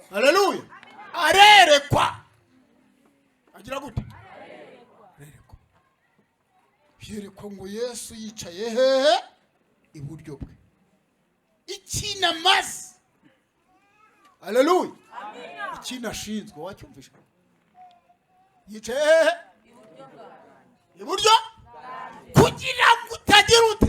Haleluya. Arerekwa. Agira gute? Arerekwa. Yerekwa ngo Yesu yicaye hehe? Iburyo bwe. Ikintu amaze. Haleluya. Ikintu ashinzwe wacyumvisha? Yicaye hehe? Iburyo, kugira ngo utagira ute?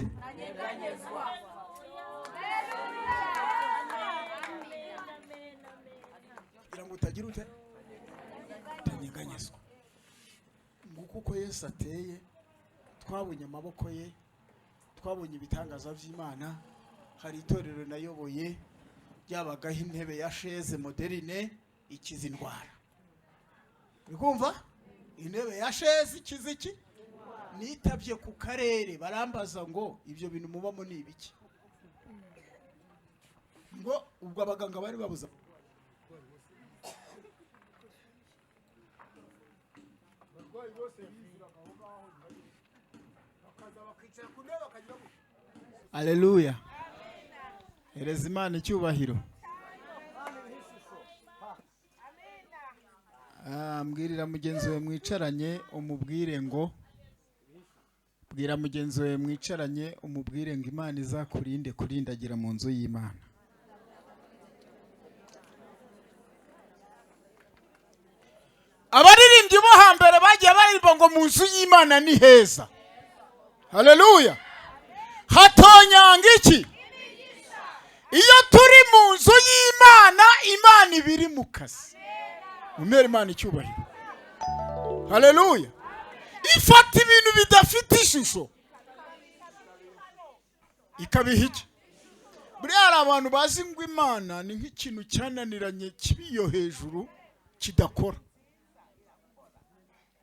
Kugira ngo utagira ute? Utanyeganyezwa. Nguko uko Yesu ateye. Twabonye amaboko ye, twabonye ibitangaza by'Imana. Hari itorero nayoboye ryabagaho intebe ya chaise moderne ikiza indwara. Uri kumva? Intebe ya chaise ikiza iki? Nitabye ku karere barambaza ngo ibyo bintu mubamo ni ibiki? Ngo ubwo abaganga bari babuza abarwayi bose biziraga aho ngaho, bakaza bakicara ku ntebe bakagira ngo Haleluya. Hereza Imana icyubahiro. Mbwirira mugenzi wawe mwicaranye umubwire ngo, bwira mugenzi wawe mwicaranye umubwire ngo Imana izakurinde kurindagira mu nzu y'Imana. Abaririmbyi bo hambere bagiye baririmba ngo mu nzu y'Imana ni heza. Haleluya. Hatonyanga iki? Iyo turi mu nzu y'Imana, Imana iba iri mu kazi. Umere Imana icyubahiro. Haleluya. Ifata ibintu bidafite ishusho ikabiha iki? Buriya hari abantu bazi ngo Imana ni nk'ikintu cyananiranye kibi yo hejuru kidakora,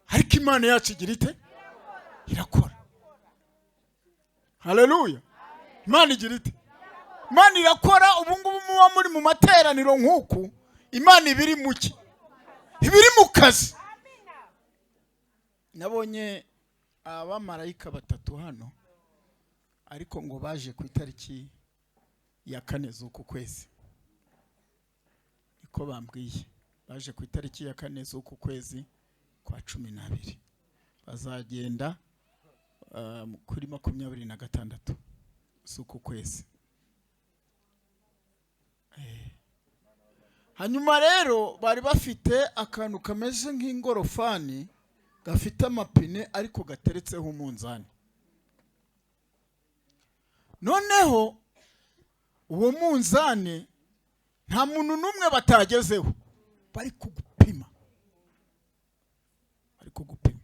ariko Imana yacu igira ite? Irakora. Haleluya. Imana igira ite? Imana irakora. Ubu ngubu muba muri mu materaniro nk'uku, Imana iba iri mu ki? Iba iri mu kazi. Nabonye abamarayika batatu hano, ariko ngo baje ku itariki ya 4 z'uku kwezi, niko bambwiye. Baje ku itariki ya 4 z'uku kwezi kwa 12, bazagenda kuri 26 z'uku kwezi. Hanyuma rero bari bafite akantu kameze nk'ingorofani gafite amapine ariko gateretseho umunzani. Noneho uwo munzani nta muntu n'umwe batagezeho, bari kugupima, bari kugupima.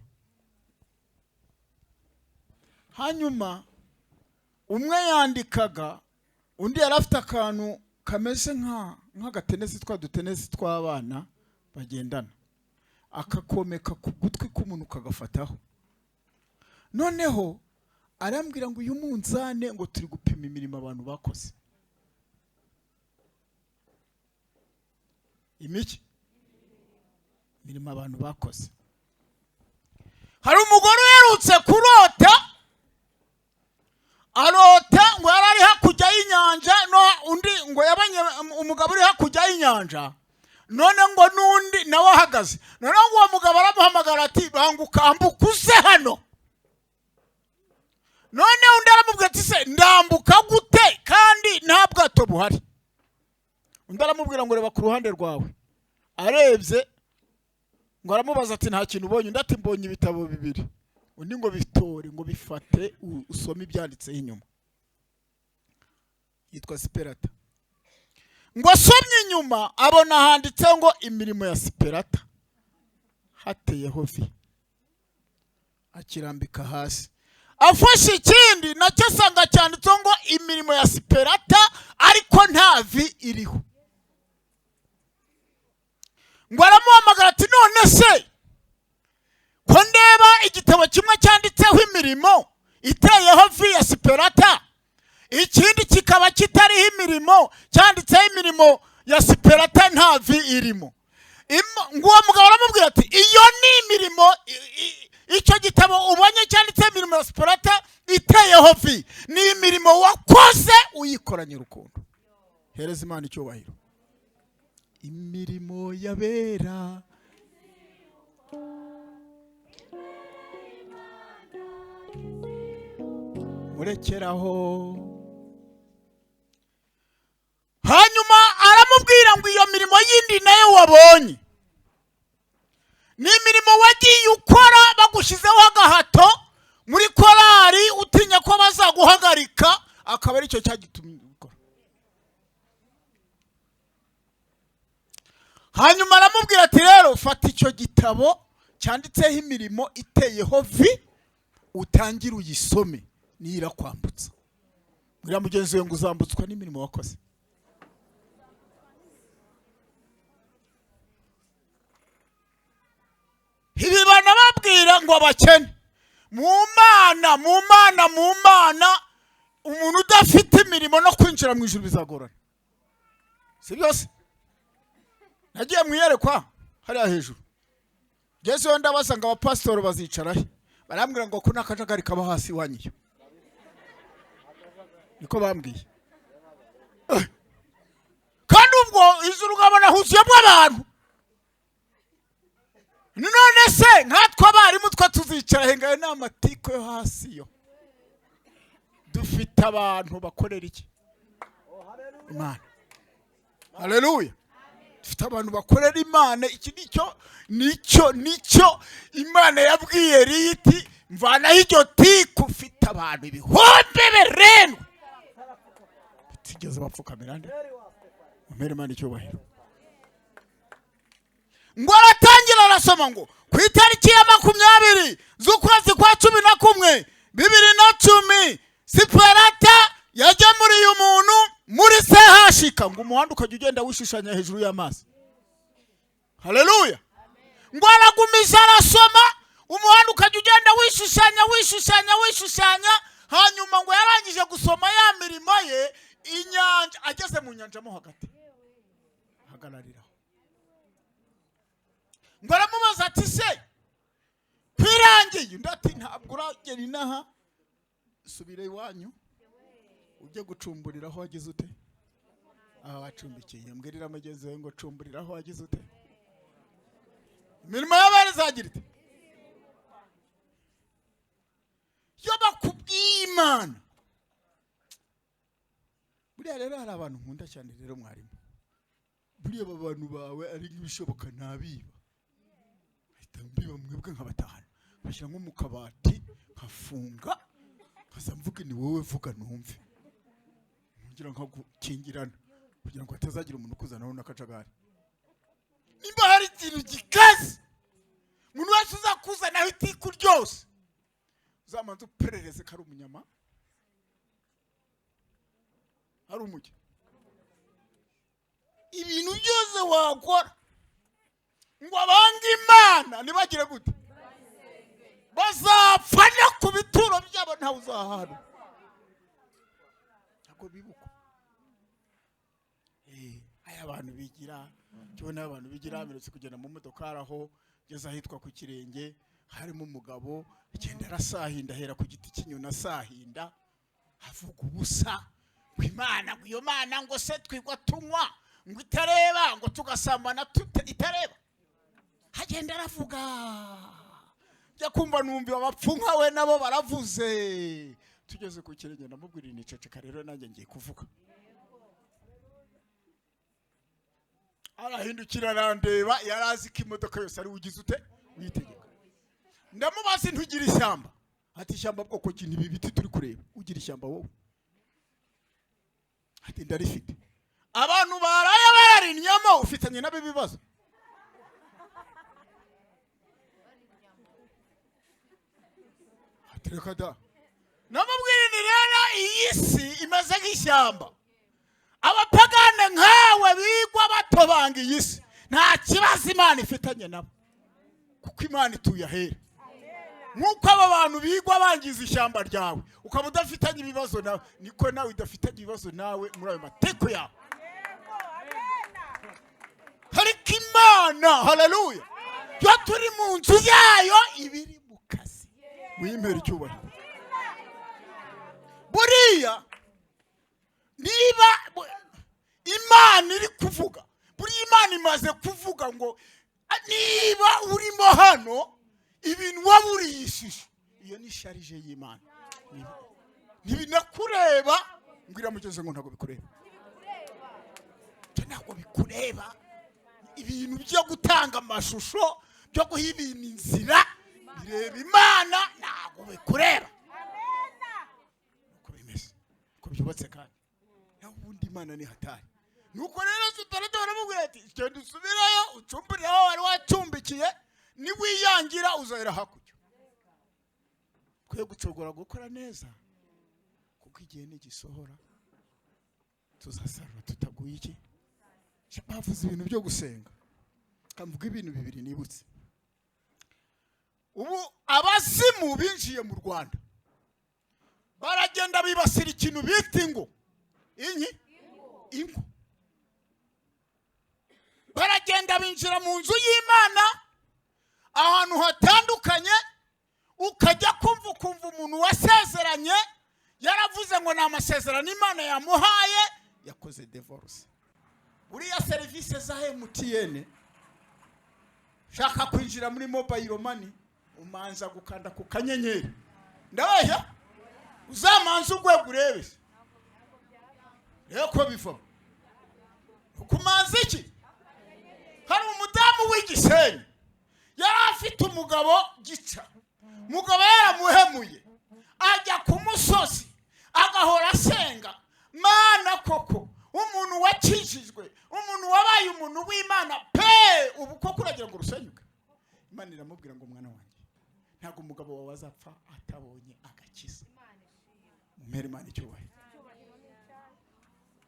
Hanyuma umwe yandikaga, undi yari afite akantu kameze nk'agatenesi, twa dutenesi tw'abana bagendana, akakomeka ku gutwi k'umuntu kagafataho. Noneho arambwira ngo uyu munzane ngo turi gupima imirimo abantu bakoze. Imiki? Imirimo abantu bakoze. Hari umugore uherutse kurota, arota ngo yari ari hakurya y'inyanja, no undi ngo yabanye umugabo uri hakurya y'inyanja, none ngo n'undi nawe ahagaze. None ngo uwo mugabo aramuhamagara ati banguka ambuka uze hano. None undi aramubwira ati se ndambuka gute kandi nta bwato buhari? Undi aramubwira ngo reba ku ruhande rwawe. Arebye ngo aramubaza ati nta kintu ubonye? Undi ati mbonye ibitabo bibiri. Undi ngo bitore, ngo bifate usome ibyanditseho inyuma. Yitwa Siperata. Ngo asomye inyuma abona handitseho ngo imirimo ya Siperata, hateyeho vi, akirambika hasi. Afashe ikindi nacyo asanga cyanditseho ngo imirimo ya Siperata, ariko nta vi iriho. Ngo aramuhamagara ati none se ko ndeba igitabo kimwe cyanditseho imirimo iteyeho vi ya Siperata, ikindi kikaba kitariho imirimo, cyanditseho imirimo ya Siperata nta vi irimo. Ngo uwo mugabo aramubwira ati iyo ni imirimo, icyo gitabo ubonye cyanditseho imirimo ya Siperata iteyeho vi ni imirimo wakoze uyikoranye urukundo. Hereza Imana icyubahiro. Imirimo y'abera murekeraho. Hanyuma aramubwira ngo iyo mirimo yindi nayo wabonye ni imirimo wagiye ukora bagushyizeho agahato muri korari, utinya ko bazaguhagarika, akaba aricyo cyagitumye ukora. Hanyuma aramubwira ati rero fata icyo gitabo cyanditseho imirimo iteyeho vi, utangire uyisome, niyo irakwambutsa. Mbwira mugenzi we ngo uzambutswa n'imirimo wakoze. Ibi banababwira ngo abakene mu Mana, mu Mana, mu Mana, umuntu udafite imirimo no kwinjira mu ijuru bizagorana, si byose? Nagiye mu iyerekwa hariya hejuru, ngezeyo ndabaza ngo abapasitori bazicara he, barambwira ngo ko n'akajagari kaba hasi iwanyu iyo, niko bambwiye. Kandi ubwo ijuru ukabona huzuyemo abantu. None se nkatwe abarimu twe tuzicara he? Ngayo ni amatiko yo hasi yo. Dufite abantu bakorera iki? Imana. Haleluya. Dufite abantu bakorera Imana. Iki nicyo, nicyo, nicyo Imana yabwiye Eliya iti mvanaho iryo tiku, ufite abantu 7,000 batigeze bapfukamira nde? Umpere Imana icyubahiro. Ngo aratangira arasoma ngo ku itariki ya 20 z'ukwezi kwa 11 2010 Siperata yagemuriye umuntu muri sehashika, ngo umuhanda ukajya ugenda wishushanya hejuru y'amazi. Haleluya. Ngo aragumisha arasoma, umuhanda ukajya ugenda wishushanya, wishushanya, wishushanya. Hanyuma ngo yarangije gusoma ya mirimo ye, inyanja, ageze mu nyanja mo hagati ahagarariraho. Ngo aramubaza ati se kwirangiye? Undi ati ntabwo uragera inaha, subira iwanyu ujye gucumburira aho wagize ute, aho wacumbikiye. Mbwirira mugenzi wawe ngo cumburira aho wagize ute. Imirimo y'abera izagira ite? Iyo bakubwiye Imana. Buriya rero hari abantu nkunda cyane rero mwarimu, buriya aba bantu bawe ari nk'ibishoboka nabiba, ahita mbiba mwebwe nkabatahana, nkashyira nko mu kabati, nkafunga, nkaza mvuga ni wowe vuga numve, ngira nkagukingirana kugira ngo hatazagira umuntu ukuzanaho n'akajagari. Nimba hari ikintu gikaze umuntu wese uzakuzanaho itiku ryose, uzamanza uperereze ko ari umunyama, ari umujyi. Ibintu byose wakora ngo abange Imana ntibagire gute, bazapfa no ku bituro byabo ntawe uzahanwa. Ntabwo bibukwa. Aya abantu bigira, tubona abantu bigira, amerutse kugenda mu modoka aho ngeze ahitwa ku Kirenge, harimo umugabo agenda arasahinda, ahera ku giti cy'inyoni asahinda, avuga ubusa ngo Imana, ngo iyo Mana ngo se twigwa tunywa ngo itareba, ngo tugasambana itareba. Agenda aravuga, njya kumva numva abapfu nkawe nabo baravuze. Tugeze ku Kirenge ndamubwira nti ceceka rero nanjye ngiye kuvuga. Arahindukira arandeba, yari azi ko imodoka yose ari ugize ute uyitegeka. Ndamubaza ntugira ishyamba? Ati ishyamba bwoko ki? Ni ibi biti turi kureba, ugira ishyamba wowe? Ati ndarifite. Abantu baraye bararinnyamo, ufitanye nabo ibibazo. Ati reka da. Namubwira nti rero iyi si imeze nk'ishyamba, abapagane nkawe bigwa batobanga iyi si, nta kibazo Imana ifitanye nabo, kuko Imana ituye ahera. Nk'uko aba bantu bigwa bangiza ishyamba ryawe ukaba udafitanye ibibazo nawe, niko nawe udafitanye ibibazo nawe muri ayo mateko yawe. Ariko Imana, haleluya, iyo turi mu nzu yayo ibiri mu kazi, muyimpere icyubahiro. Buriya niba Imana iri kuvuga, Buri Imana imaze kuvuga ngo niba urimo hano ibintu waburiye ishusho, iyo ni charge y'Imana. Ntibinakureba. Ngo iramugeze ngo ntabwo bikureba, ntabwo bikureba. Ibintu byo gutanga amashusho, byo guha ibintu inzira, bireba Imana, ntabwo bikureba. Uko bimeze, uko byubatse, kandi naho ubundi Imana ni hatari. Nuko rero Siparata baramubwira ati genda usubirayo ucumbire aho wari wacumbikiye, niwiyangira uzahera hakurya. Twe gucogora gukora neza, kuko igihe nigisohora tuzasarura tutaguye iki. Bavuze ibintu byo gusenga, kamvuga ibintu bibiri nibutse. Ubu abazimu binjiye mu Rwanda, baragenda bibasira ikintu bita ingo, inki ingo. Baragenda binjira mu nzu y'Imana ahantu hatandukanye, ukajya kumva ukumva umuntu wasezeranye yaravuze ngo ni amasezerano Imana yamuhaye, yakoze divorce. Buriya serivisi za MTN, shaka kwinjira muri mobile money, umanza gukanda ku kanyenyeri. Ndabeshya? Uzamanza urwego urebe se, rero ko bivamo kumanza iki. Hari umudamu w'Igisenyi yari afite umugabo gica, umugabo yaramuhemuye, ajya ku musozi agahora asenga: Mana, koko umuntu wakijijwe, umuntu wabaye umuntu w'Imana pe, ubu koko uragira ngo urusenyuke? Imana iramubwira ngo mwana wanjye, ntabwo umugabo wawe azapfa atabonye agakiza. Mumere Imana icyubahiro.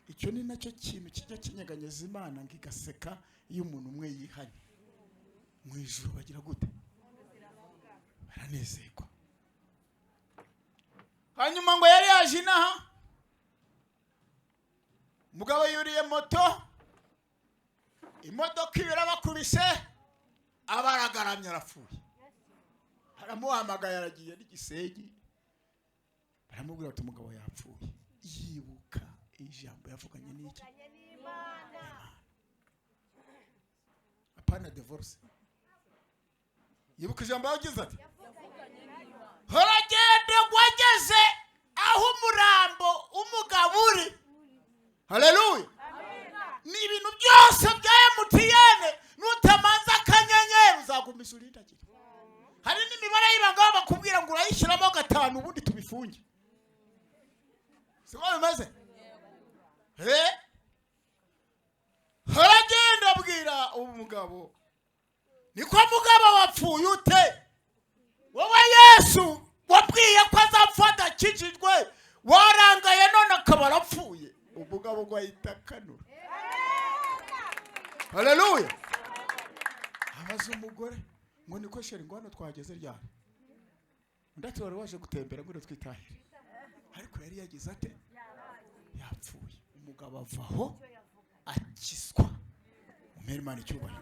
Icyo ni nacyo kintu kijya kinyeganyeza Imana ngo igaseka iyo umuntu umwe yihanye. Mu ijuru bagira gute? Baranezerwa. Hanyuma ngo yari yaje inaha, umugabo yuriye moto, imodoka ibirabakubise, aba aragaramye arapfuye. Aramuhamagaye, aragiye n'igisegi, baramubwira bati umugabo yapfuye. Yibuka ijambo yavuganye n'iki? Imana. Apana divorce. Yibuka ijambo yagize ati haragenda wageze aho umurambo umugabo uri. Haleluya! Ni ibintu byose bya MTN, nutamanza akanyenyeri uzagumisha urindagira. Hari n'imibare y'ibanga bakubwira ngo urayishyiramo 5 ubundi tubifunge. Siko bimeze? Haragenda abwira umugabo, niko mugabo wapfuye ute? Wowe Yesu wabwiye ko azapfa adakijijwe, warangaye none akaba arapfuye. Umugabo ngo ahita akanura. Haleluya! Abaza umugore ngo niko chéri, ngo hano twageze ryari? Undi ati wari waje gutembera, ngo twitahire. Ariko yari yagize ate? Yapfuye. Umugabo avaho akizwa. Umere Imana icyubahiro.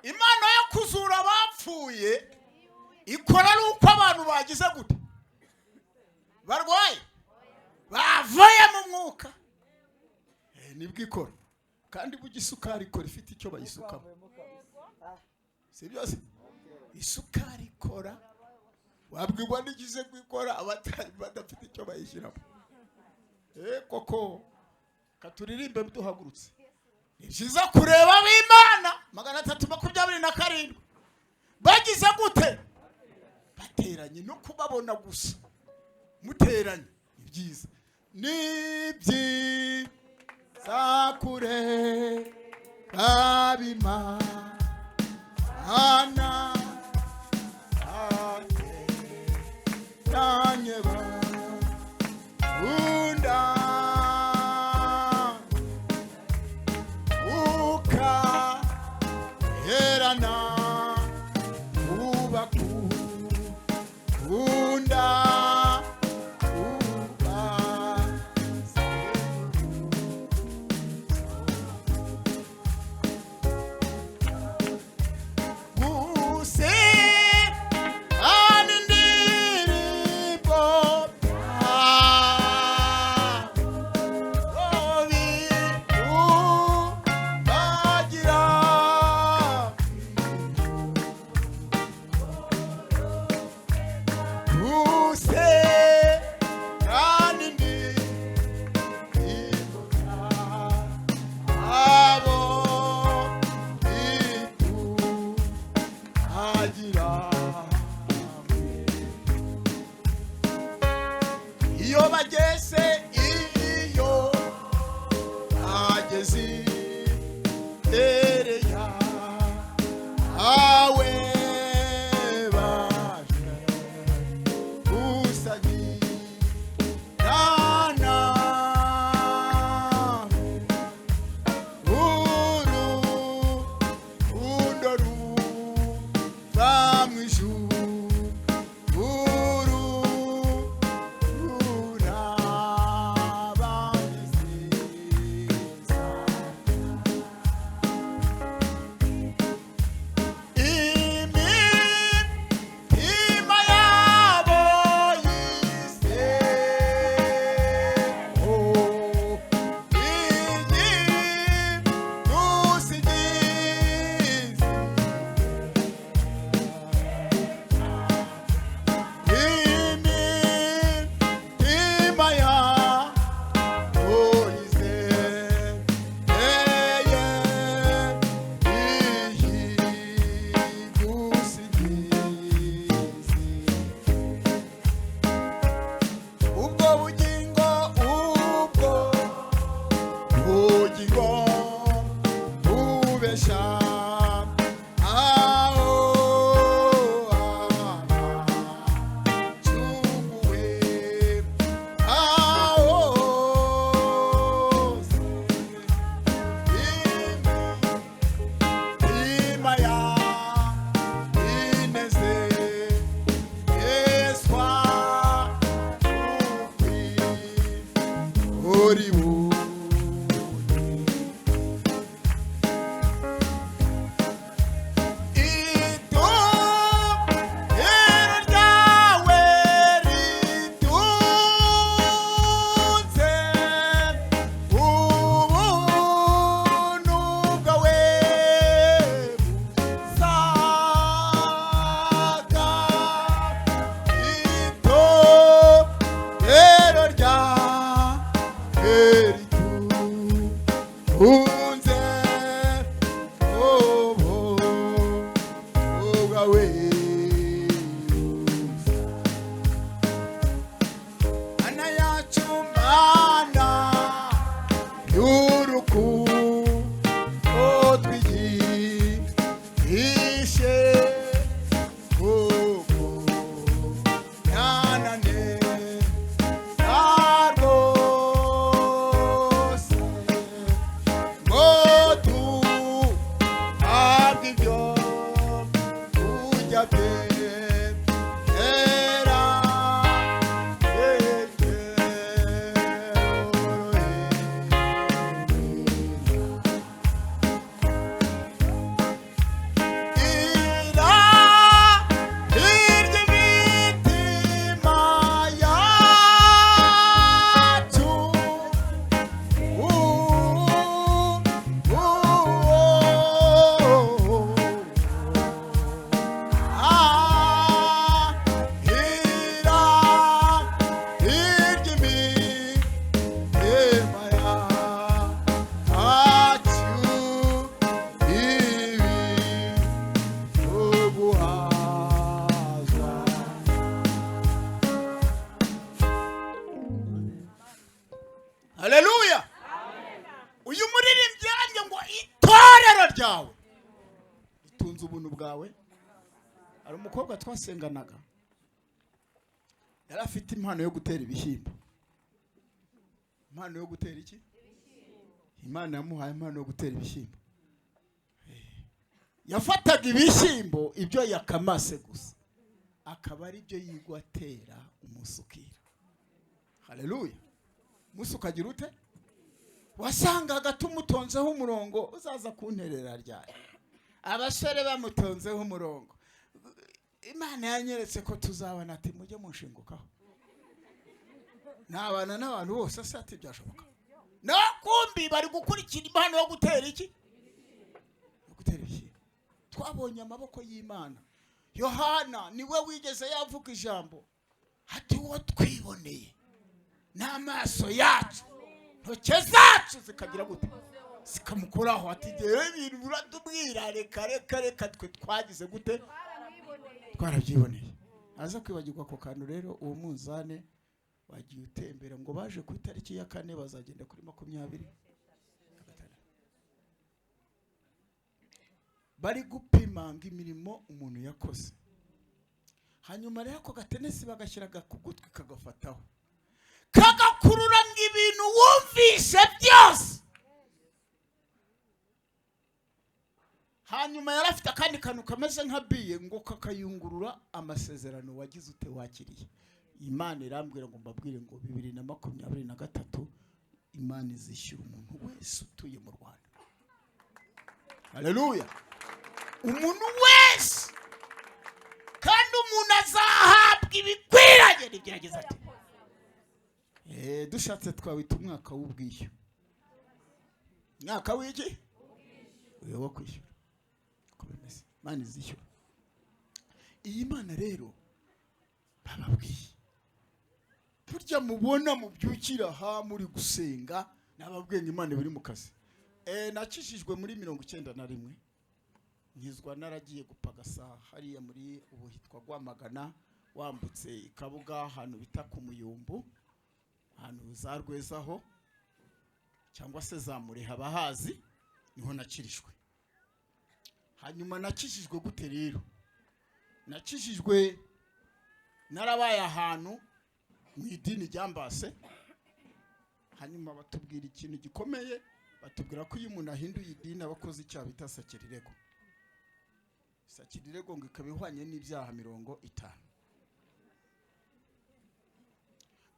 Imana yo kuzura abapfuye ikora ari uko abantu bagize gute? Barwaye, bavuye mu mwuka. Nibwo ikora. Kandi burya isukari ikora ifite icyo bayisukamo, si byose? Isukari ikora, wabwirwa n'igize gukora abatari badafite icyo bayishyiramo. Koko katuririmbe duhagurutse. Ni byiza kureba ab'Imana 327 bagize gute? Bateranye. No kubabona gusa muteranye ni byiza. Ni byiza kure ab'Imana bateranye bakunda ukaherana ubakunda uba. Gusa indirimbo byawe. Kunesha aho abacunguwe aho hose imitima ya ineze yeswa ukwi uri bundi. Itorero ryawe ritunze ubuntu bwawe busaga. Itorero ryawe ritunze ubuntu bwawe. Mana yacu, Mana y'urukundo, twigishe kuko yanane rwose ngo tuhabwe ibyo kurya byera. Ira iry'imitima yacu. Haleluya! Uyu muririmbyi yarambye ngo itorero ryawe ritunze ubuntu bwawe. Hari umukobwa twasenganaga, yari afite impano yo gutera ibishyimbo. Impano yo gutera iki? Imana yamuhaye impano yo gutera ibishyimbo. Yafataga ibishyimbo ibyo yakamase gusa, akaba ari byo yigwa atera umusukira. Haleluya! Umunsi ukagira ute? Wasangaga tumutonzeho umurongo, uzaza kunterera ryari? Abasore bamutonzeho umurongo. Imana yanyeretse ko tuzabana, ati mujye munshingukaho, nabana n'abantu bose se? Ati byashoboka. No kumbi bari gukurikira impano yo gutera iki? Yo gutera ibishyimbo. Twabonye amaboko y'Imana. Yohana niwe wigeze yavuga ijambo ati uwo twiboneye n'amaso yacu, ntoke zacu zikagira gute? Zikamukoraho. Ati rero ibintu uratubwira, reka reka reka, twe twagize gute? Twarabyiboneye. Aza kwibagirwa ako kantu. Rero uwo munzane wagiye utembera ngo baje ku itariki ya 4, bazagenda kuri 26. Bari gupimanga imirimo umuntu yakoze. Hanyuma rero ako gatenesi bagashyiraga ku gutwi, kagafataho, kagakurura ngo ibintu wumvise byose. Hanyuma yari afite akandi kantu kameze nka biye, ngo kakayungurura amasezerano wagize ute? Wakiriye. Imana irambwira ngo mbabwire ngo 2023 Imana izishyura umuntu wese utuye mu Rwanda. Haleluya! Umuntu wese, kandi umuntu azahabwa ibikwiranye n'igerageza. Ati dushatse twawita umwaka w'ubwishyu. Umwaka w'iki? Uyu wo kwishyura. Uko bimeze, Imana izishyura. Iyi Mana rero bababwiye, burya mubona mubyukira aha muri gusenga, nababwiye ngo Imana biri mu kazi. Nakishijwe muri 91, nkizwa naragiye gupagasa hariya muri ubu hitwa Rwamagana, wambutse i Kabuga, ahantu bita ku Muyumbu, ahantu za Rwezaho cyangwa se za Mureha abahazi, niho nakirishwe. Hanyuma nakijijwe gute rero? Nakijijwe narabaye ahantu mu idini ryambase. Hanyuma batubwira ikintu gikomeye, batubwira ko iyo umuntu ahinduye idini aba akoze icyaha bita sakirirego. Sakirirego ngo ikaba ihwanye n'ibyaha 50.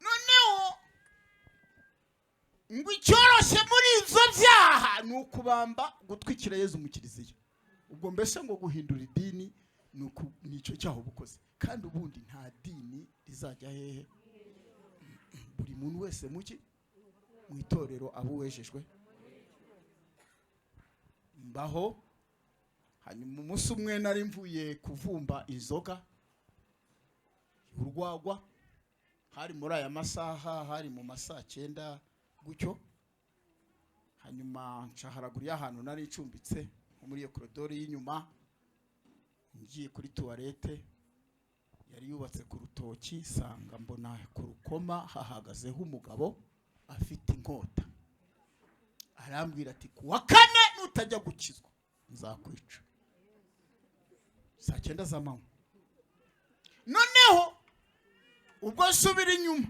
Noneho ngo icyoroshye muri ibyo byaha ni ukubamba, gutwikira Yezu mu kiliziya. Ubwo mbese ngo guhindura idini ni icyo cyaha uba ukoze. Kandi ubundi nta dini rizajya hehe? Buri muntu wese muki mu itorero aba uwejejwe mbaho. Hanyuma umunsi umwe nari mvuye kuvumba inzoga, urwagwa, hari muri aya masaha, hari mu masaa 9 gutyo. Hanyuma nca haraguru y'ahantu nari ncumbitse, nko muri iyo koridoro y'inyuma, ngiye kuri toilette yari yubatse ku rutoki, nsanga mbona ku rukoma hahagazeho umugabo afite inkota. Arambwira ati: "Ku wa kane nutajya gukizwa nzakwica." Saa 9 z'amanywa. Noneho ubwo nsubira inyuma,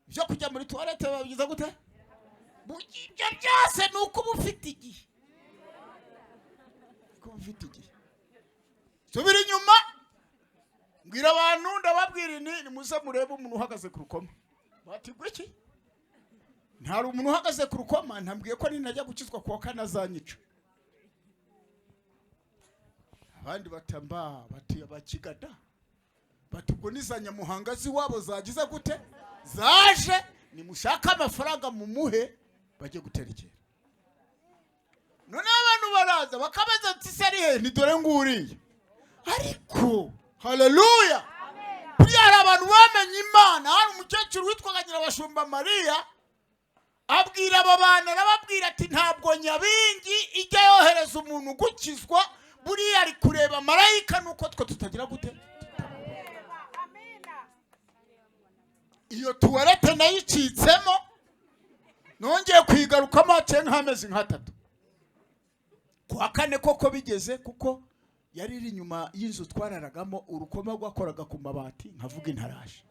ibyo kujya muri toilette babyiza gute? Ibyo byose ni uko uba ufite igihe, uba ufite igihe. Subira inyuma, mbwira abantu, ndababwira ni nimuze murebe umuntu uhagaze ku rukoma. Bati: "Gwiki?" Ntari umuntu uhagaze ku rukoma, ntambwiye ko ninajya gukizwa kuwa kane azanyica. Abandi batamba bati: "Abakigada," bati, "ubwo ni za nyamuhanga z'iwabo zagize gute, zaje, nimushake amafaranga mumuhe bajye guterekera." Noneho abantu baraza bakabaza ati: "Se ari he?" Ni dore nguriya. Ariko haleluya, buriya hari abantu bamenye Imana. Hari umukecuru witwaga Nyirabashumba Mariya, abwira aba bantu, arababwira ati: "Ntabwo Nyabingi ijya yohereza umuntu gukizwa, buriya ari kureba marayika, nuko twe tutagira gute?" Iyo toilette nayicitsemo, nongeye kuyigarukamo haciye nk'amezi nk'atatu. Kuwa kane koko bigeze, kuko yari iri inyuma y'inzu twararagamo, urukoma rwakoraga ku mabati, nkavuga intaraje.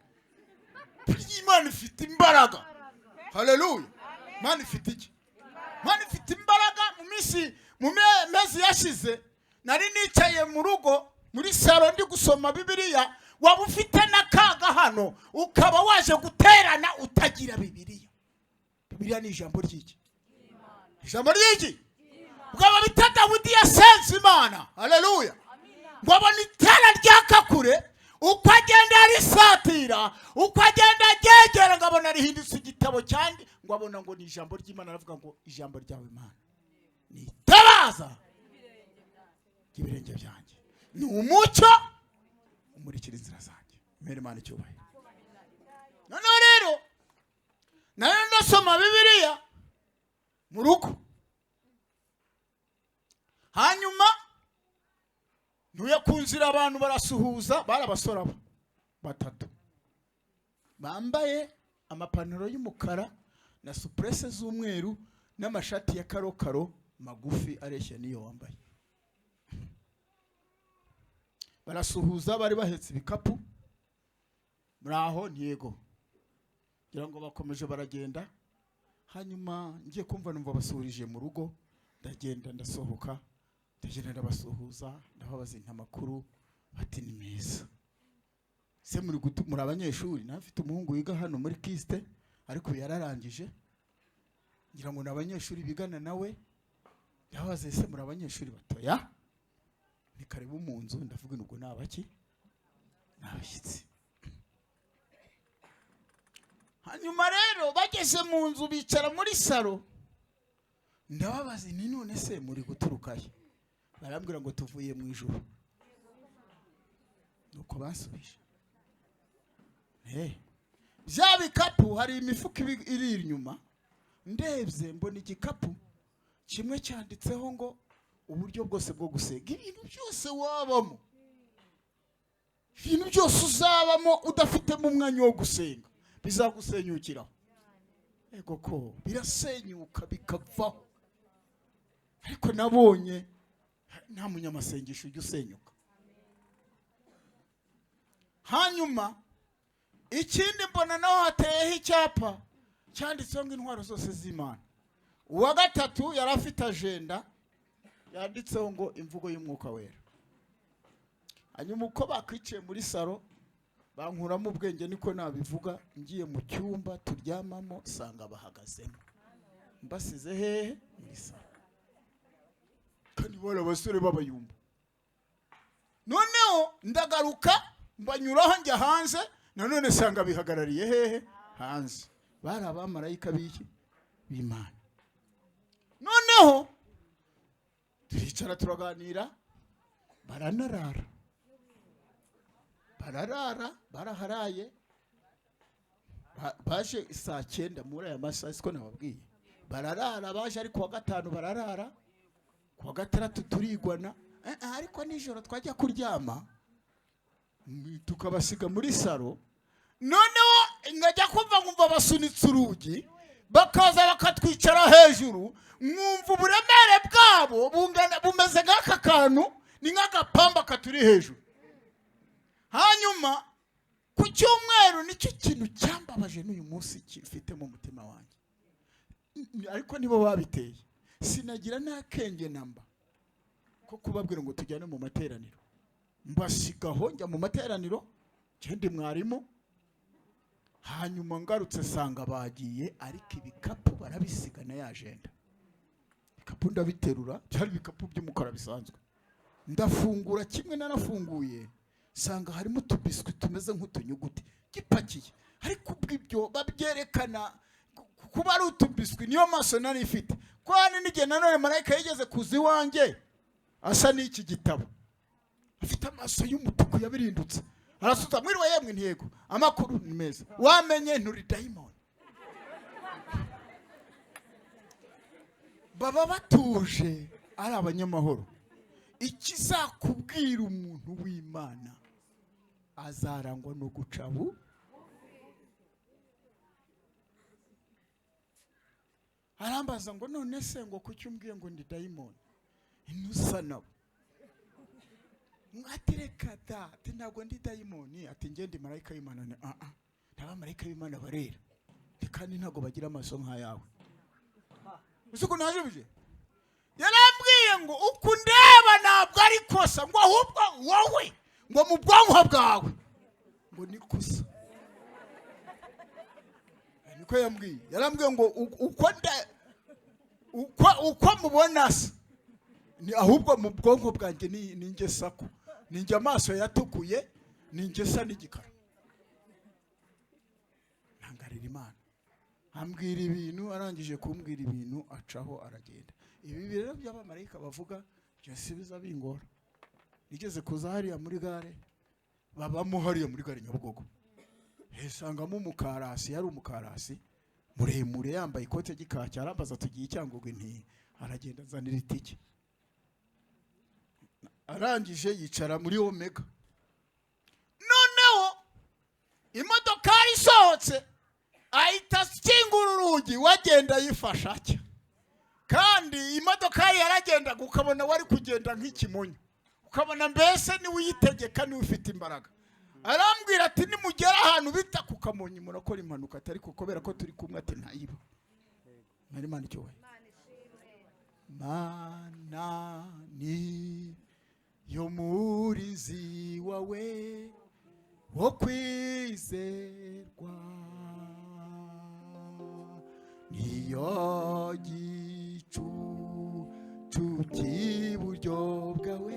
Burya Imana ifite imbaraga. Haleluya! Imana ifite iki? Imana ifite imbaraga. Mu minsi, mu mezi yashize, nari nicaye mu rugo muri salo ndi gusoma Bibiliya. Waba ufite n'akaga hano, ukaba waje guterana utagira Bibiliya. Bibiliya ni ijambo ry'iki? Ijambo ry'iki? Bwaba bita Dawidi yasenze Imana, haleluya, ngo abona itara ryaka kure, uko agenda arisatira, uko agenda aryegera, ngo abona rihindutse igitabo cyandi, ngo abona ngo ni ijambo ry'Imana. Aravuga ngo: "Ijambo ryawe Imana ni itabaza ry'ibirenge byanjye, ni umucyo umurikira inzira zanjye." Mbere Imana icyubahiro. Noneho rero nayo ndasoma Bibiliya mu rugo. Hanyuma ntuye ku nzira, abantu barasuhuza, bari abasore abo batatu bambaye amapantaro y'umukara na supurese z'umweru n'amashati ya karokaro magufi areshya n'iyo wambaye. Barasuhuza, bari bahetse ibikapu. Muri aho ntiyego, ngira ngo bakomeje baragenda. Hanyuma ngiye kumva numva basuhurije mu rugo, ndagenda, ndasohoka, ndagenda ndabasuhuza, ndababaza inta amakuru, bati: "Ni meza." Se muri muri abanyeshuri? Nawe mfite umuhungu wiga hano muri KIST, ariko yararangije, ngira ngo ni abanyeshuri bigana nawe. Ndababaza: "Ese muri abanyeshuri?" Batoya ni karibu mu nzu. Ndavuga ubwo ni abaki? Ni abashyitsi. Hanyuma rero bageze mu nzu, bicara muri salo, ndababaza ni: "None se muri guturuka he?" Barambwira ngo: "Tuvuye mu ijuru." Nuko basubije. Bya bikapu, hari imifuka iri inyuma, ndebye mbona igikapu kimwe cyanditseho ngo uburyo bwose bwo gusenga. Ibintu byose wabamo, ibintu byose uzabamo udafitemo umwanya wo gusenga, bizagusenyukiraho. Ego ko birasenyuka bikavaho. Ariko nabonye Nta munyamasengesho ujya usenyuka. Hanyuma ikindi mbona naho hateyeho icyapa cyanditseho ngo intwaro zose z'Imana. Uwa gatatu yari afite agenda yanditseho ngo imvugo y'Umwuka Wera. Hanyuma uko bakwiciye muri salo bankuramo ubwenge, niko nabivuga. Ngiye mu cyumba turyamamo sanga bahagazemo. Mbasize hehe? Muri salo. Kandi bari abasore b'abayumba. Noneho ndagaruka mbanyuraho njya hanze, nanone sanga bihagarariye hehe? Hanze. Bari abamarayika b'iki? B'Imana. Noneho turicara turaganira, baranarara, bararara, baraharaye. Baje saa 9 muri aya masaha, siko nababwiye. Bararara, baje ari kuwa gatanu, bararara kuwa gatandatu turigwana. Ariko nijoro twajya kuryama tukabasiga muri salo. Noneho nkajya kumva nkumva basunitse urugi, bakaza bakatwicara hejuru, nkumva uburemere bwabo bungana, bumeze nk'aka kantu, ni nk'agapamba katuri hejuru. Hanyuma ku cyumweru, nicyo kintu cyambabaje n'uyu munsi gifite mu mutima wanjye, ariko nibo babiteye. Sinagira n'akenge namba ko kubabwira ngo tujyane mu materaniro. Mbasigaho njya mu materaniro, ndi mwarimu. Hanyuma ngarutse sanga bagiye, ariko ibikapu barabisiga na ya agenda. Ibikapu ndabiterura, byari ibikapu by'umukara bisanzwe. Ndafungura kimwe, narafunguye sanga harimo utubiswi tumeze nk'utunyuguti gipakiye, ariko ubw'ibyo babyerekana kuba ari utubiswi, niyo maso nari ifite. Ko hari n'igihe nanone marayika yigeze kuza iwanjye asa n'iki gitabo, afite amaso y'umutuku yabirindutse, arasuza: "Mwiriwe yemwe?" "Ntiyego." "Amakuru ni meza." "Wamenye nturi dayimoni." Baba batuje, ari abanyamahoro. Ikizakubwira umuntu w'Imana, azarangwa no guca bu. Arambaza ngo: "None se ngo kuki umbwiye ngo ndi dayimoni, ntusa nabo?" Ati: "Reka da." Ati: "Ntabwo ndi dayimoni." Ati: "Njye ndi marayika w'Imana." Ni ah ah, abamarayika b'Imana barera kandi ntabwo bagira amaso nk'ayawe. Uzi ukuntu yajubije? Yarambwiye ngo uku ndeba ntabwo ari kosa, ngo ahubwo wowe ngo mu bwonko bwawe ngo ni kosa. Niko yambwiye. Yarambwiye ngo uko mubona se ni ahubwo mu bwonko bwanjye ni njye sako, ni njye amaso yatukuye, ni njye sa n'igikara. Ntangarira Imana. Ambwira ibintu, arangije kumbwira ibintu acaho aragenda. Ibi rero by'abamarayika bavuga byose biza bingora. Nigeze kuza hariya muri gare, babamo hariya muri gare Nyabugogo, hesangamo umukarasi. Yari umukarasi muremure, yambaye ikote ry'ikaki. Arambaza: "Tugiye i Cyangugu?" Nti aragenda azanira itike. Arangije yicara muri Omega. Noneho imodokari isohotse ahita akingura urugi, wagenda yifasha atya. Kandi imodokari yaragendaga ukabona wari kugenda nk'ikimonyo, ukabona mbese niwe uyitegeka, niwe ufite imbaraga. Arambwira ati: "Nimugera ahantu bita ku Kamonyi murakora impanuka." Atari kubera ko turi kumwe, ati ntayiba. Mwari Imana icyubahiro. Mana ni yo murinzi wawe wo kwizerwa, niyo gicucu cy'iburyo bwawe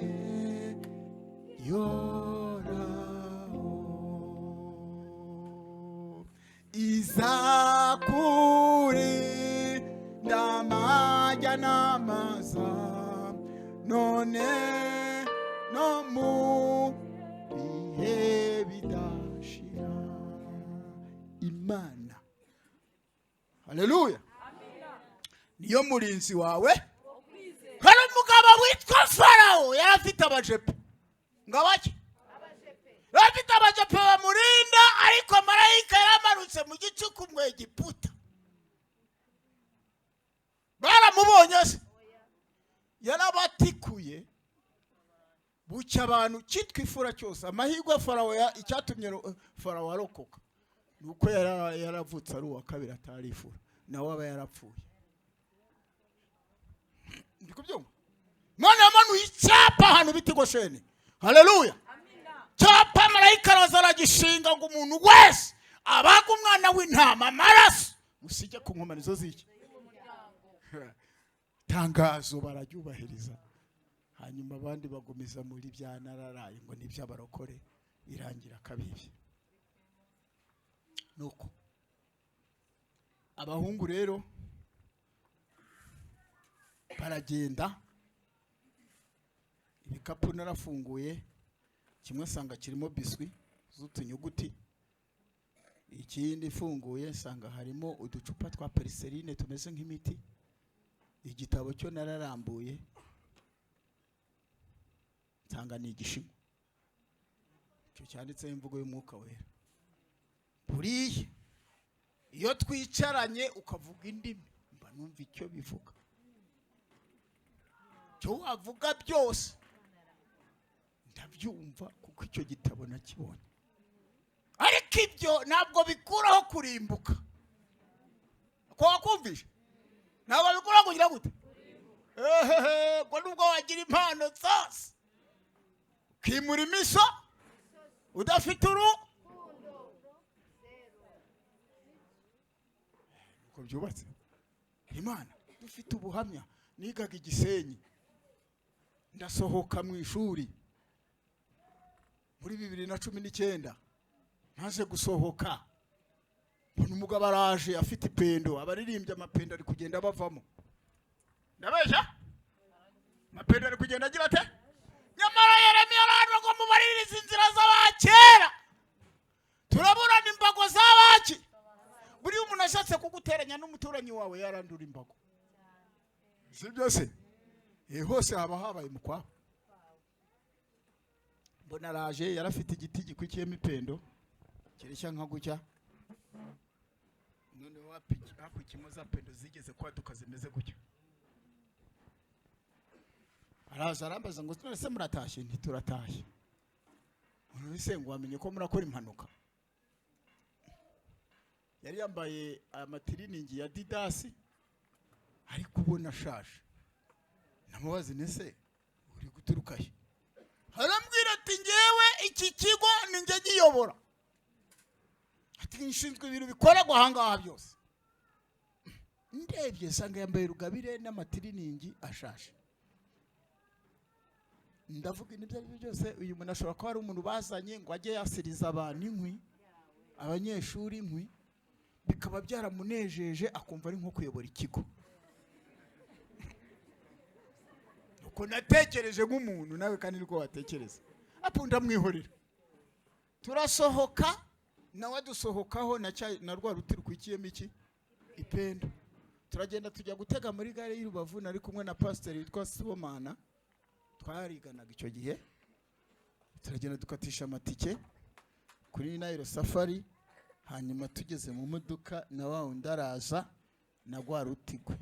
yoraho, izakurinda amajya n'amaza, none no mu bihe bidashira. Imana, haleluya, niyo murinzi wawe. Hari umugabo witwa Farawo, yari afite abajepe ngo abake, yari afite abajepe bamurinda, ariko marayika yaramanutse mu gicuku mu Egiputa. Baramubonye se? Yarabatikuye. Bucya abantu cyitwa ifura cyose. Amahirwe ya Farawo, icyatumye Farawo arokoka ni uko yaravutse ari uwa kabiri, atari ifura, nawe aba yarapfuye. Ndi kubyumva? Imana yamanuye icyapa ahantu bita i Gosheni. Haleluya! Cyapa marayika araza aragishinga ngo umuntu wese abaga umwana w'intama, amaraso musige ku nkomanizo z'iki tangazo, bararyubahiriza. Hanyuma abandi bagumiza muri bya nararaye ngo ni iby'abarokore, birangira kabibye. Nuko abahungu rero baragenda, ibikapu narafunguye, kimwe nsanga kirimo biswi z'utunyuguti, ikindi ifunguye nsanga harimo uducupa twa periserine tumeze nk'imiti. Igitabo cyo nararambuye nsanga ni Igishinwa, icyo cyanditseho imvugo y'Umwuka Wera. Buriya iyo twicaranye ukavuga indimi, mba numva icyo bivuga, icyo wavuga byose ndabyumva, kuko icyo gitabo nakibonye. Ariko ibyo ntabwo bikuraho kurimbuka. Ko wakumvishe, ntabwo bikuraho kugira gute? Ehehe, ngo nubwo wagira impano zose, ukimura imiso, udafite uru uko byubatse. Imana dufite ubuhamya. Nigaga Igisenyi, ndasohoka mu ishuri muri 2019. Maze gusohoka mbona umugabo araje afite ipendo, abaririmbye amapendo ari kugenda bavamo. Ndabeshya? Amapendo ari kugenda agira ate? Nyamara Yeremiya arahanwa ngo mubaririze inzira z'abakera, turaburana imbago z'abaki. Buriya umuntu ashatse kuguteranya n'umuturanyi wawe, yarandura imbago, si byose? Hose haba habaye mukwabo. Mbona araje, yarafite igiti gikwikiyemo ipendo kireshya nka gutya, noneho hakwikiyemo za pendo zigeze kwaduka zimeze gutya. Araza arambaza ngo: "None se muratashye?" "Ntituratashye." "None se ngo wamenye ko murakora impanuka?" Yari yambaye amatiriningi ya Adidas, ariko ubona ashaje. Namubaza: "Nese uri guturuka he?" Arambwira ati: "Ngewe iki kigo ni njye giyobora," ati: "Nshinzwe ibintu bikorerwa ahangaha byose." Ndebye nsanga yambaye rugabire n'amatiriningi ashaje. Ndavuga, ibyo ari byo byose uyu muntu ashobora kuba ari umuntu bazanye ngo ajye yasiriza abantu inkwi, abanyeshuri inkwi, bikaba byaramunejeje, akumva ari nko kuyobora ikigo. Uko natekereje nk'umuntu, nawe kandi niko watekereza. Apo ndamwihorera, turasohoka, nawe adusohokaho na rwa ruti rukwikiyemo iki ipendo. Turagenda tujya gutega muri gare y'i Rubavu. Nari kumwe na pasiteri witwa Sibomana, twariganaga icyo gihe. Turagenda dukatisha amatike kuri Nile Safari. Hanyuma tugeze mu modoka, na wa wundi araza na rwa ruti rwe,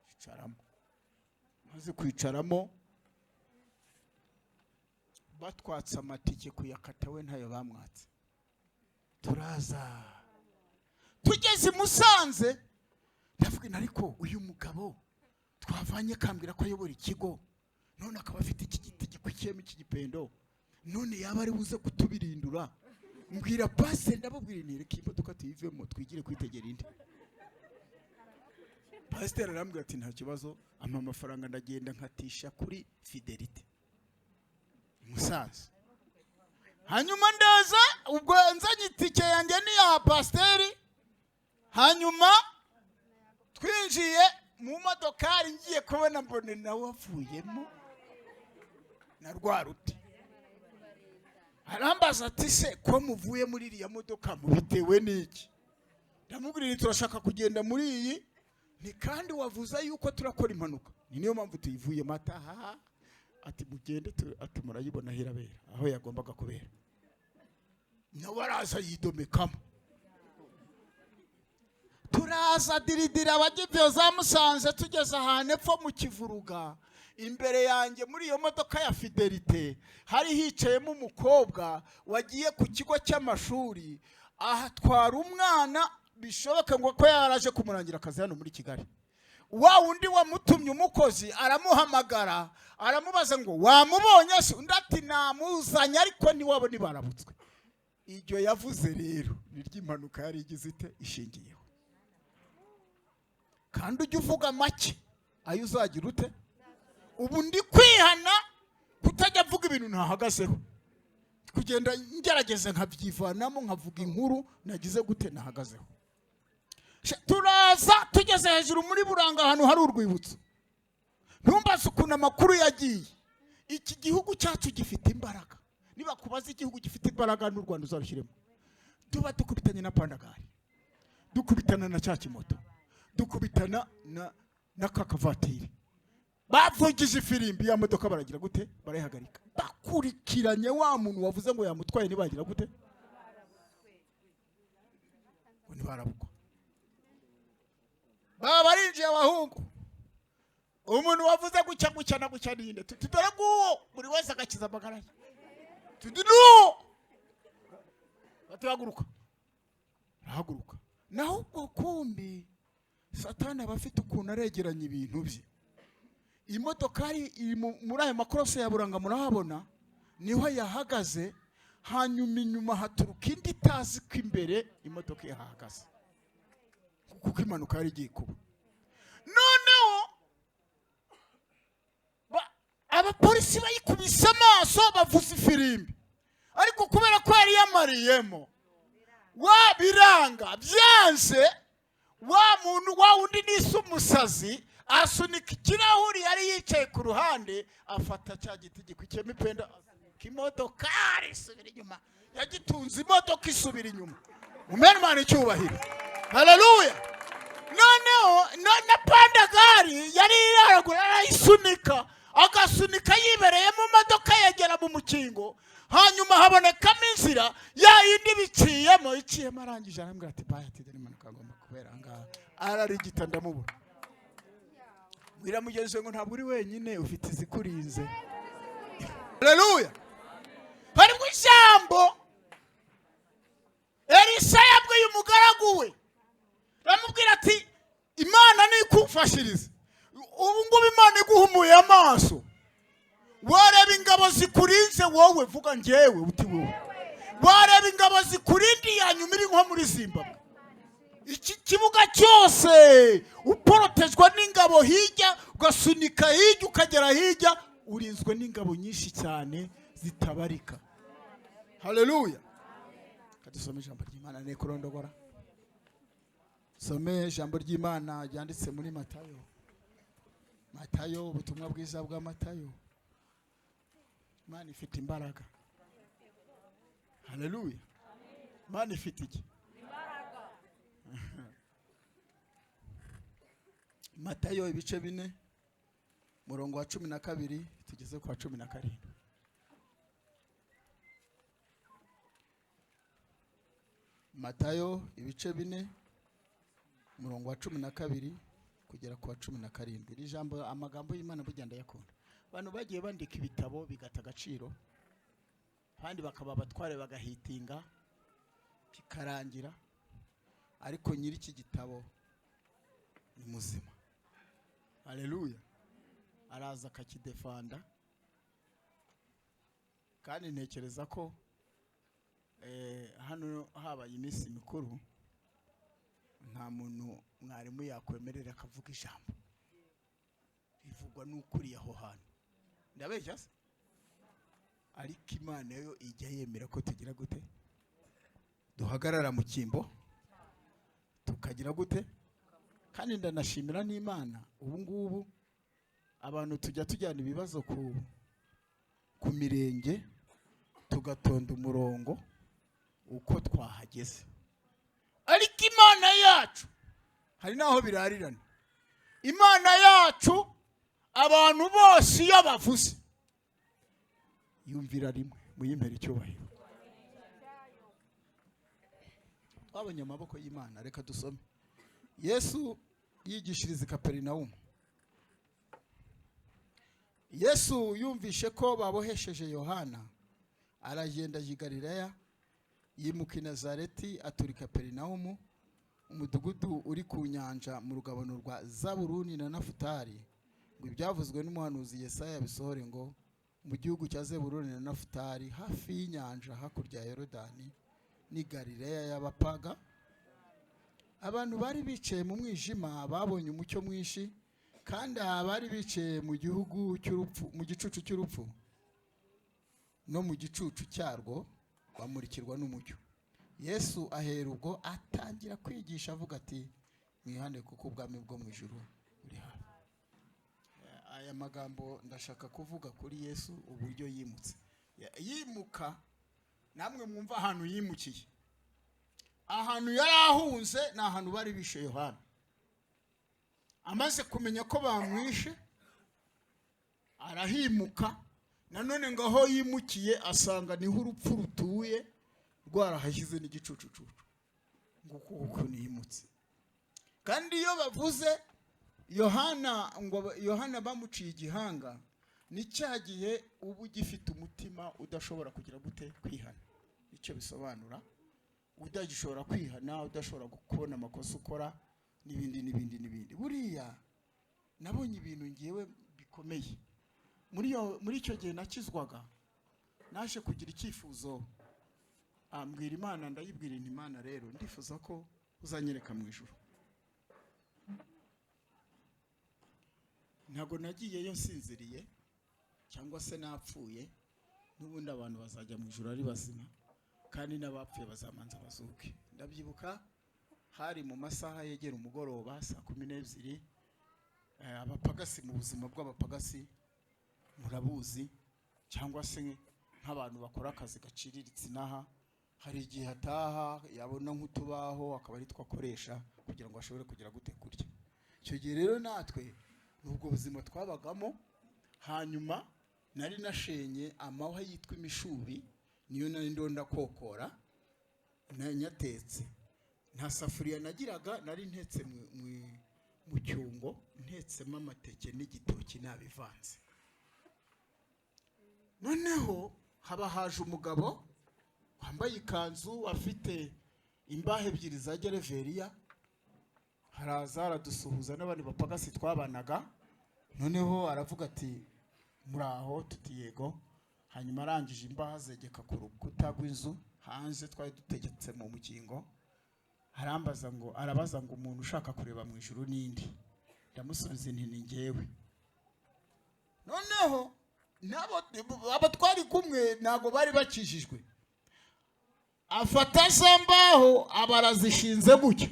yicaramo. Maze kwicaramo, batwatse amatike kuyakata, we ntayo bamwatse. Turaza, tugeze i Musanze, ndavuga nti: "Ariko uyu mugabo twavanye kambwira ko ayobora ikigo, none akaba afite iki giti gikwikiyemo iki gipendo, none yaba ari buze kutubirindura?" Mbwira pasiteri, ndababwira nti: "Reka imodoka tuyivemo, twigire kwitegera indi." Pasiteri arambwira ati: "Nta kibazo." Ampa amafaranga, ndagenda nkatisha kuri Fidelite i Musanze. Hanyuma ndaza, ubwo nzanye itike yanjye n'iya pasiteri. Hanyuma twinjiye mu modokari, ngiye kubona mbone nawe avuyemo na rwa ruti. Arambaza ati: "Se ko muvuye muri iriya modoka mubitewe n'iki?" Ndamubwira nti: "Turashaka kugenda muri iyi." Ni kandi wavuze yuko turakora impanuka, ni niyo mpamvu tuyivuyemo. Ataha ati: "Mugende," ati: "Murayibona aho irabera, aho yagombaga kubera." Nawe araza yidomekamo. Turaza diridira abajya za Musanze, tugeze ahantu epfo mu Kivuruga, imbere yanjye muri iyo modoka ya Fidelite hari hicayemo umukobwa wagiye ku kigo cy'amashuri, ahatwara umwana, bishoboka ngo ko yaraje kumurangira akazi hano muri Kigali. Wa wundi wamutumye, umukozi, aramuhamagara, aramubaza ngo: "Wamubonye se?" Undi ati: "Namuzanye, ariko ntiwabo ntibarabutswe." Iryo yavuze rero ni ry'impanuka yari igize ite ishingiyeho. Kandi ujya uvuga make ayo uzagira ute. Ubu ndi kwihana kutajya mvuga ibintu ntahagazeho, kugenda ngerageza nkabyivanamo, nkavuga inkuru nagize gute, nahagazeho. Turaza tugeze hejuru muri Buranga, ahantu hari urwibutso. Ntumbaze ukuntu amakuru yagiye. Iki gihugu cyacu gifite imbaraga. Niba kubaza igihugu gifite imbaraga, n'u Rwanda uzarushyiremo. Tuba dukubitanye na pandagari, dukubitana na cya kimoto, dukubitana na kakavatiri. Bavugije ifirimbi, ya modoka baragira gute? Barayihagarika. Bakurikiranye wa muntu wavuze ngo yamutwaye, ntibagira gute? Ngo ntibarabukwa. Baba barinjiye abahungu. Umuntu wavuze gutya gutya na gutya ninde? Tuti: "Dore nguwo." Buri wese agakiza amagara ye. Tuti: "Nuwo." Bati: "Haguruka." Arahaguruka. Naho ubwo kumbi Satani aba afite ukuntu aregeranya ibintu bye. Imodokari iri muri ayo makorosi ya Buranga, murahabona, niho yahagaze. Hanyuma inyuma haturuka indi itazi ko imbere imodoka ihahagaze, kuko impanuka yari igiye kuba. Noneho abapolisi bayikubise amaso, bavuza ifirimbi, ariko kubera ko yari yamariyemo wa biranga byanze, wa muntu wa wundi nise umusazi asunika ikirahuri, yari yicaye ku ruhande, afata cya giti gikwikiyemo ipenda, asunika imodokari isubira inyuma. Yagitunze imodoka isubira inyuma. Umene Imana icyubahiro, haleluya! Noneho na pandagari yari yaragura, arayisunika, agasunika yibereye mu modoka, yegera mu mukingo, hanyuma habonekamo inzira ya yindi biciyemo, iciyemo. Arangije arambwira ati: "Bye." Ati: "Dore impanuka agomba kubera aha ngaha." Ararigita, ndamubura. Bwira mugenzi we ngo: "Ntabwo uri wenyine, ufite izikurinze." Haleluya! Harimo ijambo Elisa yabwiye umugaragu we, aramubwira ati: "Imana nikufashirize." Ubu ngubu Imana iguhumuye amaso, wareba ingabo zikurinze wowe. Vuga njyewe, uti wowe wareba ingabo zikurinda, iya nyuma iri nko muri Zimbabwe, iki kibuga cyose uporotejwe n'ingabo, hirya ugasunika hirya ukagera hirya, urinzwe n'ingabo nyinshi cyane zitabarika. Haleluya! Kadusome ijambo ry'Imana, ne kurondogora. Some ijambo ry'Imana ryanditse muri Matayo. Matayo, ubutumwa bwiza bwa Matayo. Imana ifite imbaraga. Haleluya! Imana ifite iki? Matayo ibice 4, murongo wa 12 tugeze ku wa 17. Matayo ibice 4, umurongo wa 12 kugera ku wa 17. Iri jambo, amagambo y'Imana burya ndayakunda. Abantu bagiye bandika ibitabo bigata agaciro, abandi bakaba abatware bagahitinga bikarangira, ariko nyiri iki gitabo ni muzima. Haleluya! Araza akakidefanda. Kandi ntekereza ko hano habaye iminsi mikuru, nta muntu mwarimu yakwemerera akavuga ijambo rivugwa n'ukuriye aho hantu. Ndabeshya se? Ariko Imana yo ijya yemera ko tugira gute? Duhagarara mu cyimbo, tukagira gute? Kandi ndanashimira n'Imana, ubu ngubu abantu tujya tujyana ibibazo ku mirenge, tugatonda umurongo uko twahageze. Ariko Imana yacu hari n'aho birarirana. Imana yacu abantu bose iyo bavuze yumvira rimwe. Muyimpere icyubahiro. Twabonye amaboko y'Imana. Reka dusome Yesu yigishiriza i Kaperinawumu. Yesu yumvishe ko babohesheje Yohana, aragenda ajya i Galileya. Yimuka i Nazareti, atura i Kaperinawumu, umudugudu uri ku nyanja, mu rugabano rwa Zaburuni na Nafutali, ngo ibyavuzwe n'umuhanuzi Yesaya bisohore ngo: "Mu gihugu cya Zeburuni na Nafutali, hafi y'inyanja, hakurya ya Yorodani, ni Galileya y'abapaga, abantu bari bicaye mu mwijima babonye umucyo mwinshi, kandi abari bicaye mu gihugu cy'urupfu, mu gicucu cy'urupfu no mu gicucu cyarwo, bamurikirwa n'umucyo." Yesu ahera ubwo atangira kwigisha avuga ati: "Mwihane, kuko ubwami bwo mu ijuru buri hafi." Aya magambo ndashaka kuvuga kuri Yesu, uburyo yimutse. Yimuka, namwe mwumva ahantu yimukiye. Ahantu yari ahunze ni ahantu bari bishe Yohana. Amaze kumenya ko bamwishe, arahimuka. Nanone ngo aho yimukiye asanga niho urupfu rutuye, rwarahashyize n'igicucucucu. Nguko ukuntu yimutse. Kandi iyo bavuze Yohana, ngo Yohana bamuciye igihanga, ni cya gihe uba ugifite umutima udashobora kugira gute? Kwihana. Icyo bisobanura, udagishobora kwihana, udashobora kubona amakosa ukora, n'ibindi n'ibindi n'ibindi. Buriya nabonye ibintu ngewe bikomeye muri icyo gihe nakizwaga. Naje kugira icyifuzo, mbwira Imana, ndayibwira nti: "Imana rero, ndifuza ko uzanyereka mu ijuru." Ntabwo nagiyeyo nsinziriye cyangwa se napfuye. N'ubundi abantu bazajya mu ijuru ari bazima, kandi n'abapfuye bazamanza bazuke. Ndabyibuka, hari mu masaha yegera umugoroba, saa 12. Abapagasi, mu buzima bw'abapagasi murabuzi, cyangwa se nk'abantu bakora akazi gaciriritse inaha, hari igihe ataha yabona nk'utubaho akaba ari two akoresha kugira ngo ashobore kugira gute? Kurya. Icyo gihe rero natwe ni ubwo buzima twabagamo. Hanyuma nari nashenye amahwa yitwa imishubi, niyo nari ndonda kokora nyatetse. Nta safuriya nagiraga, nari ntetse mu cyungo, ntetsemo amateke n'igitoki nabivanze. Noneho haba haje umugabo wambaye ikanzu, afite imbaho ebyiri za gereveriya. Haraza aradusuhuza n'abandi bapagasi twabanaga. Noneho aravuga ati: "Muraho?" Tuti: "Yego." Hanyuma arangije, imbaho azegeka ku rukuta rw'inzu hanze, twari dutegetse mu mukingo. Arambaza ngo, arabaza ngo: "Umuntu ushaka kureba mu ijuru n'indi?" Ndamusubiza nti: "Ni njyewe." Noneho nabo abo twari kumwe ntabwo bari bakijijwe. Afata za mbaho, aba arazishinze gutya.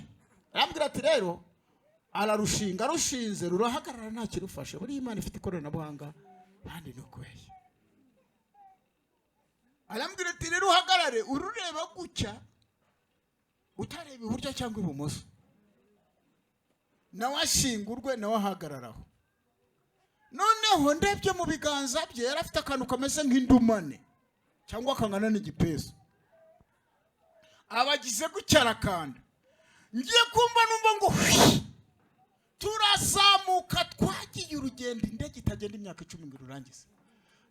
Arambwira ati rero, ararushinga, arushinze rurahagarara nta kirufashe. Buriya Imana ifite ikoranabuhanga kandi ni ukweye. Arambwira ati: "Rero uhagarare urureba gutya, utareba iburyo cyangwa ibumoso." Nawe ashinga urwe, nawe ahagararaho. Noneho ndebye mu biganza bye, yari afite akantu kameze nk'indumane cyangwa kangana n'igipesu. Abagize gutya, arakanda. Ngiye kumva numva ngo hwi, turazamuka. Twagiye urugendo indege itagenda imyaka 10 ngo irurangize.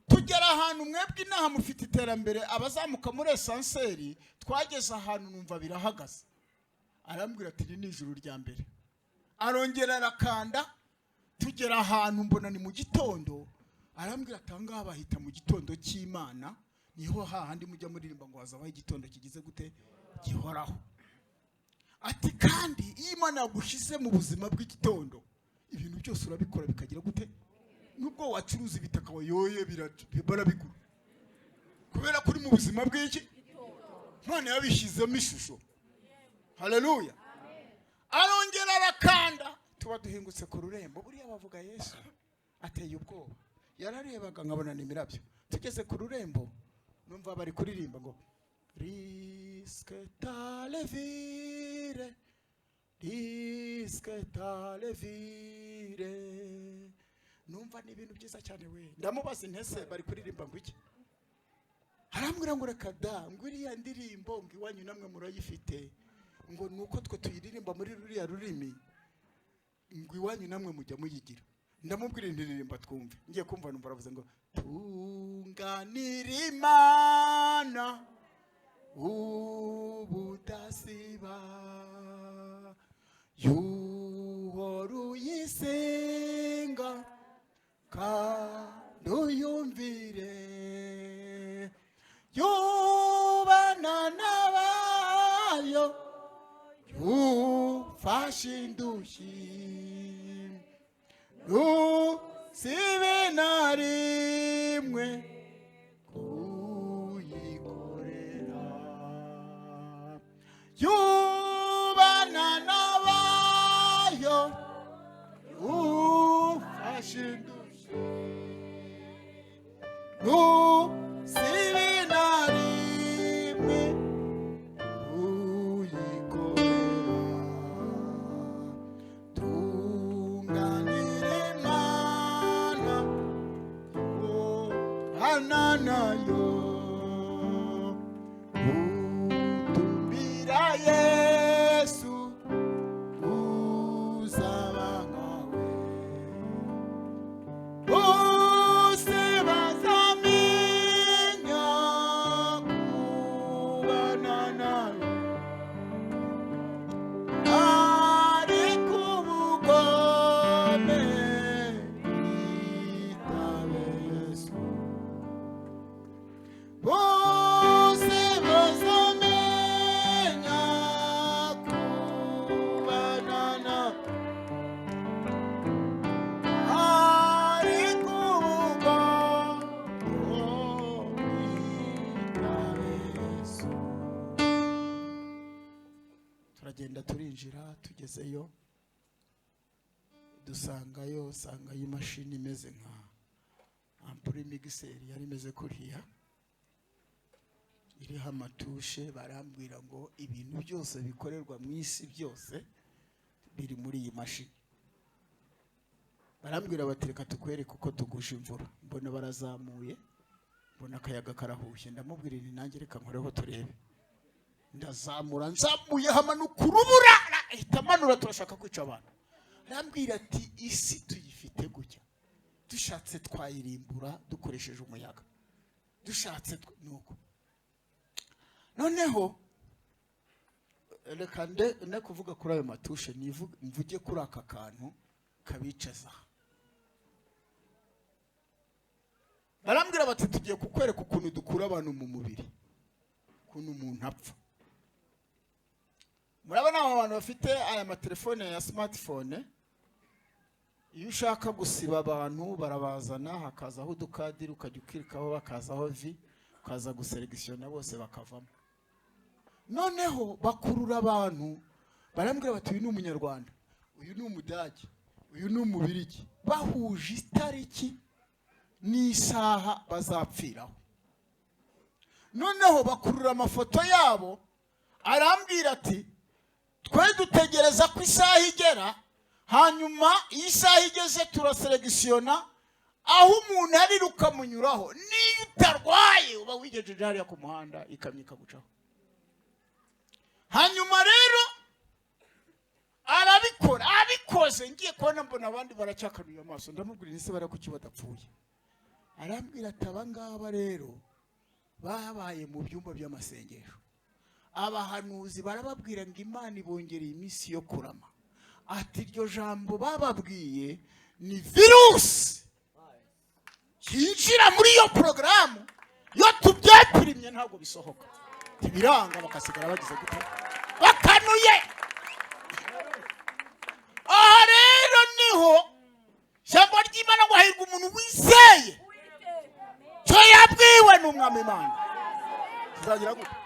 Tugera ahantu, mwebwe inaha mufite iterambere, abazamuka muri ascenseur. Twageze ahantu numva birahagaze. Arambwira ati: "Iri ni ijuru rya mbere." Arongera arakanda, tugera ahantu mbona ni mu gitondo. Arambwira ati: "Ahangaha bahita mu gitondo cy'Imana, niho hahandi mujya muririmba ngo hazabaho igitondo kigize gute? Gihoraho." Ati: "Kandi iyo Imana yagushyize mu buzima bw'igitondo, ibintu byose urabikora bikagira gute? Nubwo wacuruza ibitaka wayoye, barabigura, kubera ko uri mu buzima bw'iki? Imana yabishyizemo ishusho." Haleluya! Arongera arakanda, tuba duhingutse ku rurembo. Buriya bavuga Yesu ateye ubwoba, yararebaga nkabona ni imirabyo. Tugeze ku rurembo, numva bari kuririmba ngo: "Risque talevire, risque talevire." Numva ni ibintu byiza cyane we. Ndamubaza intese: "Bari kuririmba ngo iki?" Arambwira ngo: "Reka da," ngo: "iriya ndirimbo," ngo: "iwanyu namwe murayifite." Ngo ni uko twe tuyiririmba muri ruriya rurimi, ngo iwanyu namwe mujya muyigira. Ndamubwira, indirimba twumve. Ngiye kumva numva aravuze ngo: "Tunganira Imana ubudasiba, yuhora uyisenga kandi uyumvire, yubana n'abayo, yufashe indushyi, ntusibe na rimwe kuyikorera, yubana n'abayo, ufashe indushyi, ntusibe na rimwe kuyikorera, tunganire Imana hana nayo, utumbira Yesu, uzaba nkawe, bose bazamenya kubana nawe, ariko ubugome bitabe Yesu, bose bazamenya kubana nawe, ariko ubugome bitabe Yesu." Turagenda, turinjira, tugezeyo dusangayo, sangayo imashini imeze nka ampuri mixer, yari imeze kuriya, iriho amatushe. Barambwira ngo ibintu byose bikorerwa mu isi byose biri muri iyi mashini. Barambwira bati: "Reka tukwereke uko tugusha imvura." Mbona barazamuye, mbona akayaga karahushye. Ndamubwira nti: "Nanjye reka nkoreho turebe." Ndazamura, nzamuye hamanuka urubura, ahita amanura. Turashaka kwica abantu. Arambwira ati: "Isi tuyifite gutya, dushatse twayirimbura dukoresheje umuyaga, dushatse nuko." Noneho reka nde ne kuvuga kuri ayo matushe, mvuge kuri aka kantu kabicaza. Barambwira bati: "Tugiye kukwereka ukuntu dukura abantu mu mubiri, ukuntu umuntu apfa." Murabona aba bantu bafite aya matelefone ya smartphone, iyo ushaka gusiba abantu barabazana, hakazaho udukadiri, ukajya ukirikaho, bakazaho vi, ukaza guseregisiyona bose bakavamo. Noneho bakurura abantu, barambwira bati: "Uyu ni Umunyarwanda, uyu ni Umudage, uyu ni Umubirigi," bahuje itariki n'isaha bazapfiraho. Noneho bakurura amafoto yabo. Arambwira ati: "Twe dutegereza ko isaha igera, hanyuma iyo isaha igeze turaseregisiyona aho umuntu ari, rukamunyuraho. Niyo utarwaye uba wigejeje hariya ku muhanda, ikamyo ikagucaho." Hanyuma rero arabikora. Abikoze, ngiye kubona mbona abandi baracyakanuye amaso. Ndamubwira nti: "Ese bariya kuki badapfuye?" Arambwira ati: "Aba ngaba rero babaye mu byumba by'amasengesho, abahanuzi barababwira ngo Imana ibongereye iminsi yo kurama." Ati: "Iryo jambo bababwiye ni virusi yinjira muri iyo porogaramu. Iyo tubyapirimye ntabwo bisohoka, ntibiranga, bakasigara bagize gute? Bakanuye." Aha rero niho ijambo ry'Imana ngo: "Hahirwa umuntu wizeye cyo yabwiwe n'Umwami Imana." Kizagira gute?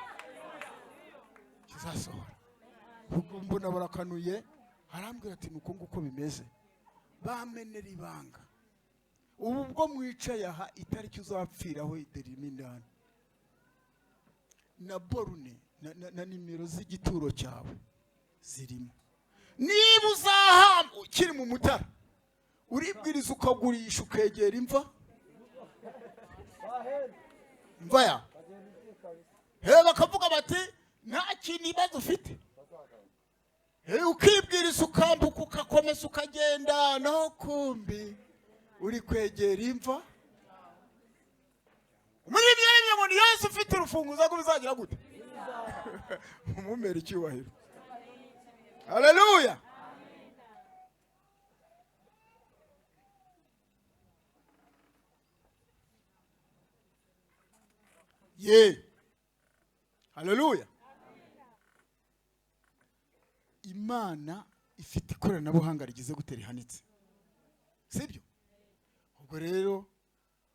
Kizasohora. Ubwo mbona barakanuye. Arambwira ati: "Ni uko nguko bimeze." Bamenera ibanga. Ubu ubwo mwicaye aha, itariki uzapfiraho irimo indani, na borune na nimero z'igituro cyawe zirimo. Niba uzahamba ukiri mu Mutara, uribwiriza ukagurisha, ukegera imva yawe, he, bakavuga bati: "Nta kintu, ibibazo ufite." Ukibwiriza, ukambuka, ugakomeza ukagenda, naho kumbi uri kwegera imva. Muri ibyo aribyo ngo ni Yesu ufite urufunguzo rwo bizagira gute? Mumumere icyubahiro. Haleluya. Ye, haleluya. Imana ifite ikoranabuhanga rigize gute? Rihanitse, sibyo? Ubwo rero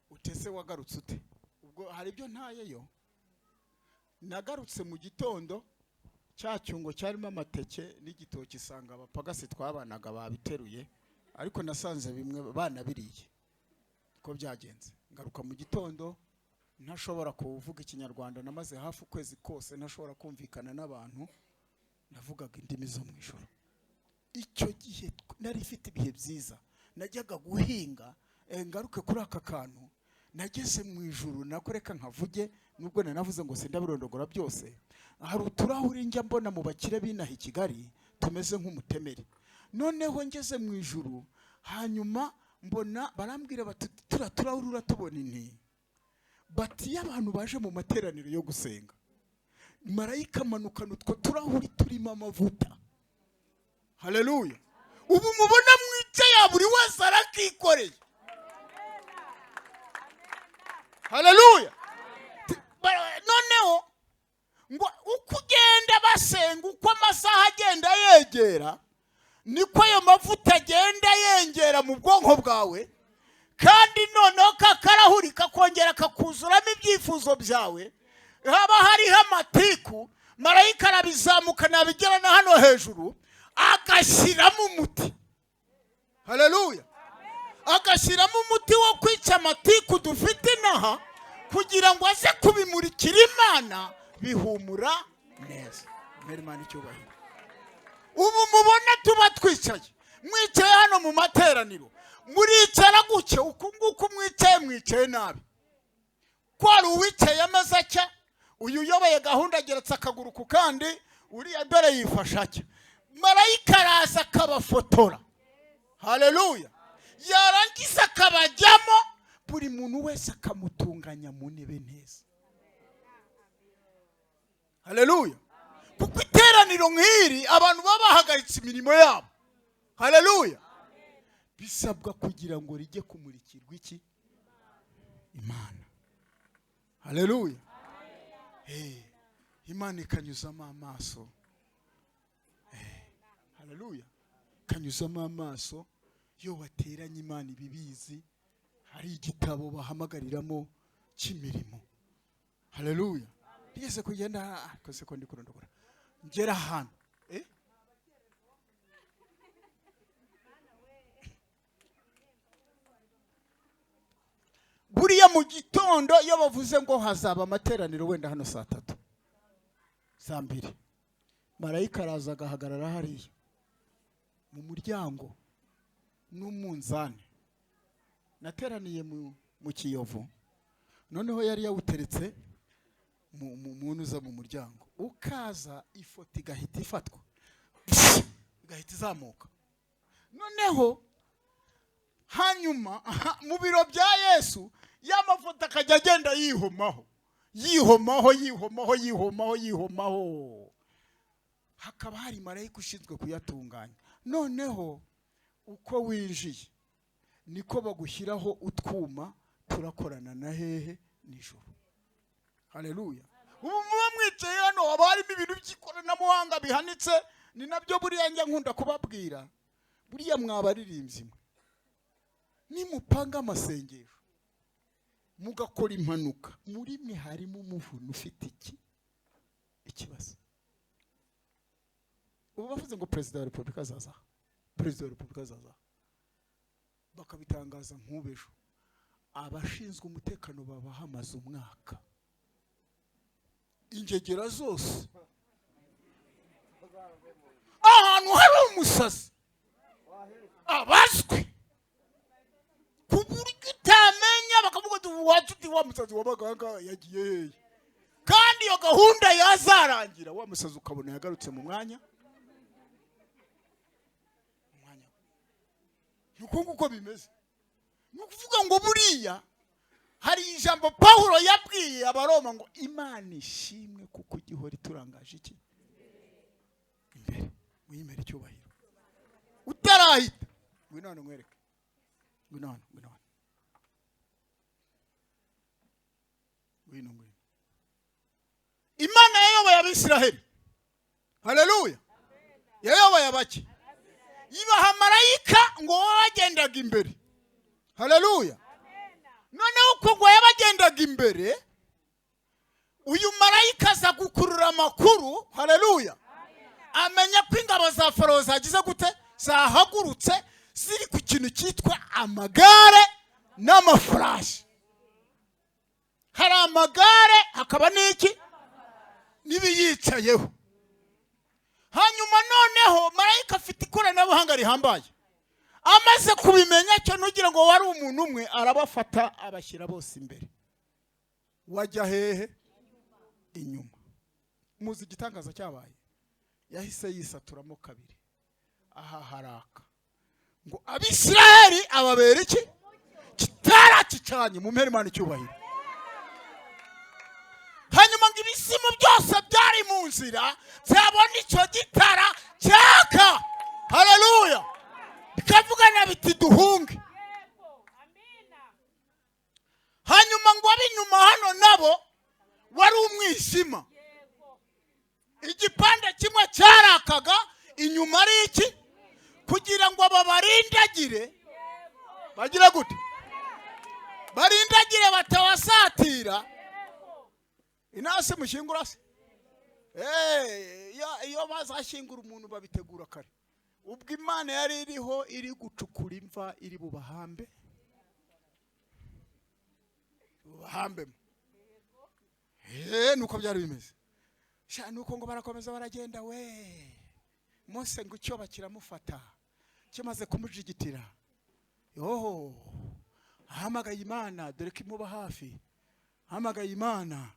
utese wagarutse ute? Ubwo hari ibyo ntayeyo. Nagarutse mu gitondo, cya cyungo cyarimo amateke n'igitoki, isanga abapagasi twabanaga babiteruye, ariko nasanze bimwe banabiriye. Ko byagenze, ngaruka mu gitondo ntashobora kuvuga Ikinyarwanda. Namaze hafi ukwezi kose ntashobora kumvikana n'abantu, navugaga indimi zo mu ijoro. Icyo gihe nari mfite ibihe byiza, najyaga guhinga. Ngaruke kuri aka kantu, nageze mu ijuru nako reka nkavuge, nubwo nanavuze ngo sindabirondogora byose. Hari uturahuri njya mbona mu bakire b'inaha i Kigali tumeze nk'umutemeri. Noneho ngeze mu ijuru, hanyuma mbona barambwira bati: "Turiya turahuri uratubona?" Inti bati: "Iyo abantu baje mu materaniro yo gusenga, marayika amanukana utwo turahuri turimo amavuta." Haleluya. Ubu mubona mwicaye, buri wese arakikoreye. Haleluya. Noneho ngo uko ugenda basenga, uko amasaha agenda yegera, niko ayo mavuta agenda yengera mu bwonko bwawe, kandi noneho ka karahuri kakongera kakuzuramo ibyifuzo byawe. Haba hariho amatiku, marayika arabizamuka, nabigera na hano hejuru agashyiramo umuti. Haleluya. Agashyiramo umuti wo kwica amatiku dufite inaha, kugira ngo aze kubimurikira Imana bihumura neza. Mwere Imana icyubahiro. Ubu mubona tuba twicaye, mwicaye hano mu materaniro, muricara gutya, uku nguku mwicaye, mwicaye nabi, ko hari uwicaye ameze atya, uyu uyoboye gahunda ageretse akaguru ku kandi, uriya dore yifashe atya. Marayika araza akabafotora. Haleluya. Yarangiza akabajyamo, buri muntu wese akamutunganya mu ntebe neza. Haleluya. Kuko iteraniro nk'iri abantu baba bahagaritse imirimo yabo. Haleluya. Bisabwa kugira ngo rijye kumurikirwa iki? Imana. Haleluya. Imana ikanyuzamo amaso. Haleluya. Ikanyuzamo amaso. Iyo wateranye, Imana ibibizi. Hari igitabo bahamagariramo cy'imirimo. Haleluya. Nigeze kugenda kose ko ndi kurondogora, ngera ahantu. Buriya mu gitondo iyo bavuze ngo hazaba amateraniro wenda hano saa 3, saa 2, marayika araza agahagarara hariya mu muryango n'umunzani. Nateraniye mu Kiyovu, noneho yari yawuteretse mu muntu uza mu muryango, ukaza ifoto igahita ifatwa, igahita izamuka. Noneho hanyuma mu biro bya Yesu, ya mafoto akajya agenda yihomaho, yihomaho, yihomaho, yihomaho, yihomaho. Hakaba hari marayika ushinzwe kuyatunganya. Noneho uko winjiye niko bagushyiraho utwuma turakorana na hehe? Nijoro. Haleluya. Ubu muba mwicaye hano, haba harimo ibintu by'ikoranabuhanga bihanitse. Ni nabyo buriya njya nkunda kubabwira. Buriya mwabaririmbyi mwe, nimupanga amasengesho mugakora impanuka, muri mwe harimo umuvuno ufite iki ikibazo. Ubu bavuze ngo perezida wa repubulika azaza, perezida wa repubulika azaza, bakabitangaza nk'ubejo, abashinzwe umutekano baba hamaze umwaka, ingegera zose, ahantu hari umusazi abazwi ku buryo utamenya, bakavuga ati: "Wacu uti wa musazi wabaga aha ngaha yagiye hehe?" Kandi iyo gahunda yazarangira, wa musazi ukabona yagarutse mu mwanya. Nuko nguko bimeze. Ni ukuvuga ngo buriya hari ijambo Pawulo yabwiye Abaroma ngo Imana ishimwe kuko igihora iturangaje iki imbere, muyimere icyubahiro. Utarahita ngwino hano nkwereke, ngwino hano, ngwino hano, ngwino, ngwino. Imana yayoboye Abisiraheli, haleluya, yayoboye abake, ibaha marayika ngo bagendaga imbere, haleluya. Noneho uko ngo yabagendaga imbere, uyu marayika aza gukurura amakuru, haleluya, amenya ko ingabo za Farawo zagize gute, zahagurutse ziri ku kintu cyitwa amagare n'amafarashi. Hari amagare hakaba n'iki n'ibiyicayeho. Hanyuma noneho marayika afite ikoranabuhanga rihambaye, amaze kubimenya cyo ntugira ngo wari umuntu umwe, arabafata abashyira bose imbere, wajya hehe? Inyuma. Muzi igitangaza cyabaye, yahise yisaturamo kabiri, aha haraka ngo Abisiraheli ababera iki kitarakicanye, mu mpera Imana icyubahiro. Hanyuma ngo ibisimu byose byari mu nzira byabona icyo gitara cyaka, haleluya, bikavugana biti duhunge. Hanyuma ngo ab'inyuma hano nabo wari umwijima, igipande kimwe cyarakaga inyuma ari iki, kugira ngo babarindagire, bagira gute, barindagire batabasatira. Inasi mushyingura se, iyo bazashyingura umuntu babitegura kare. Ubwo Imana yari iriho iri gucukura imva iri bubahambe, bubahambemo. Nuko byari bimeze. Sha nuko ngo barakomeza baragenda we. Mose ngo icyo bakiramufata kimaze kumujigitira, yoho ahamagaye Imana, dore ko imuba hafi, ahamagaye Imana,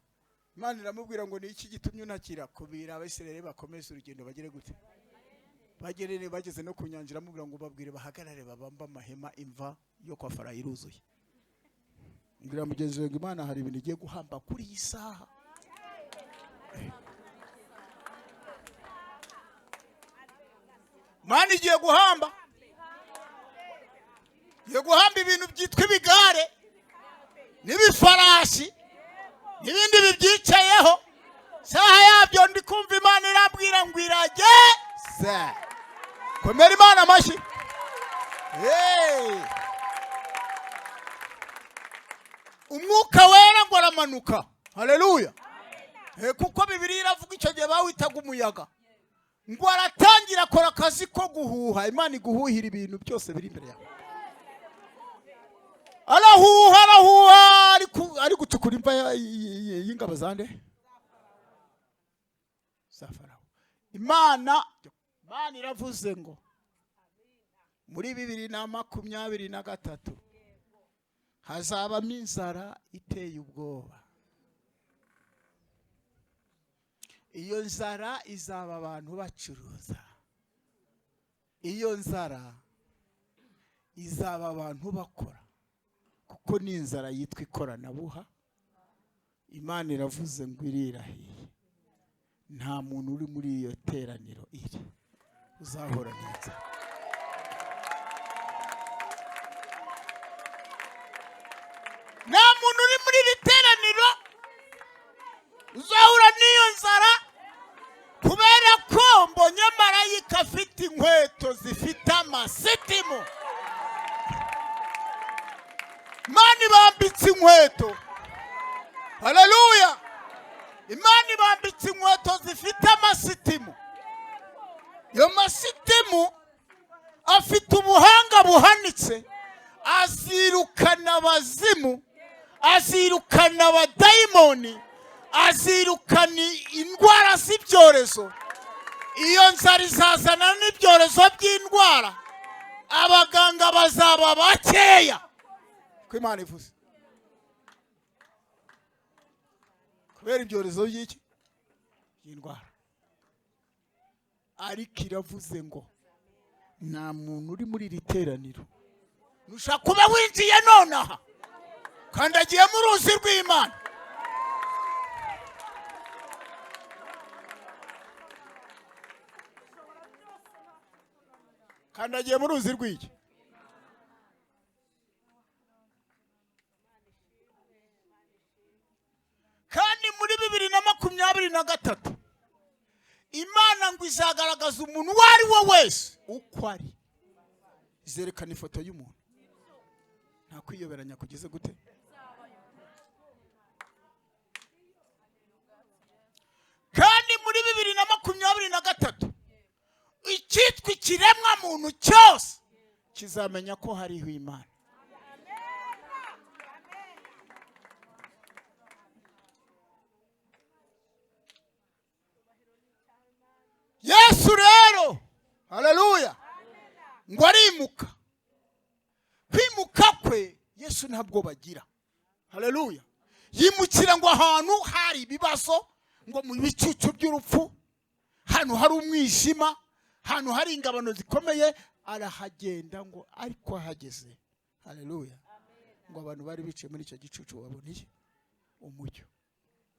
Imana iramubwira ngo ni iki gitumye unakira? Kubira Abisirayeli bakomeze urugendo bagere gute, bagerere bageze no ku nyanja, iramubwira ngo babwire bahagarare babamba amahema, imva yo kwa Farawo iruzuye. Mbwira mugenzi wawe ngo Imana hari ibintu igiye guhamba kuri iyi saha. Imana igiye guhamba, igiye guhamba ibintu byitwa ibigare n'ibifarashi n'ibindi bibyicayeho. Saha yabyo ndi kumva Imana irabwira ngo irageze. Komera Imana amashyi. Umwuka wera ngo aramanuka, haleluya. Kuko Bibiliya iravuga icyo gihe bawitaga umuyaga, ngo aratangira akora akazi ko guhuha. Imana iguhuhira ibintu byose biri imbere yawe. Arahuha, arahuha, ari gucukura imva y'ingabo zande za Farawo. Imana iravuze ngo muri 2023 hazabamo inzara iteye ubwoba. Iyo nzara izaba abantu bacuruza, iyo nzara izaba abantu bakora, kuko ni inzara yitwa ikoranabuha. Imana iravuze ngo irirahiye, nta muntu uri muri iyo teraniro iri uzahora n'inzara. Nta muntu uri muri iri teraniro uzahura n'iyo nzara, kubera ko mbonye marayika afite inkweto zifite amasitimu. Imana ibambitse inkweto, haleluya. Imana ibambitse inkweto zifite amasitimu. Iyo masitimu afite ubuhanga buhanitse, azirukana abazimu, azirukana abadayimoni, azirukana indwara z'ibyorezo. Iyo nzara izazana n'ibyorezo by'indwara, abaganga bazaba bakeya. Ko Imana ivuze kubera ibyorezo by'iki by'indwara. Ariko iravuze ngo nta muntu uri muri iri teraniro Nushaka kuba winjiye nonaha, kandagiye mu ruzi rw'Imana. Kandagiye mu ruzi rw'iki? Kandi muri 2023 Imana ngo izagaragaza umuntu uwo ari we wese uko ari, izerekana ifoto y'umuntu. Nta kwiyoberanya kugeze gute. Kandi muri 2023 icyitwa ikiremwa muntu cyose kizamenya ko hariho Imana. Yesu rero, haleluya, ngo arimuka. Kwimuka kwe Yesu ntabwo bagira. Haleluya. Yimukira ngo ahantu hari ibibazo, ngo mu bicucu by'urupfu, hano hari umwijima, hano hari ingabano zikomeye, arahagenda ngo ariko ahageze. Haleluya. Ngo abantu bari bicaye muri icyo gicucu baboneye umucyo.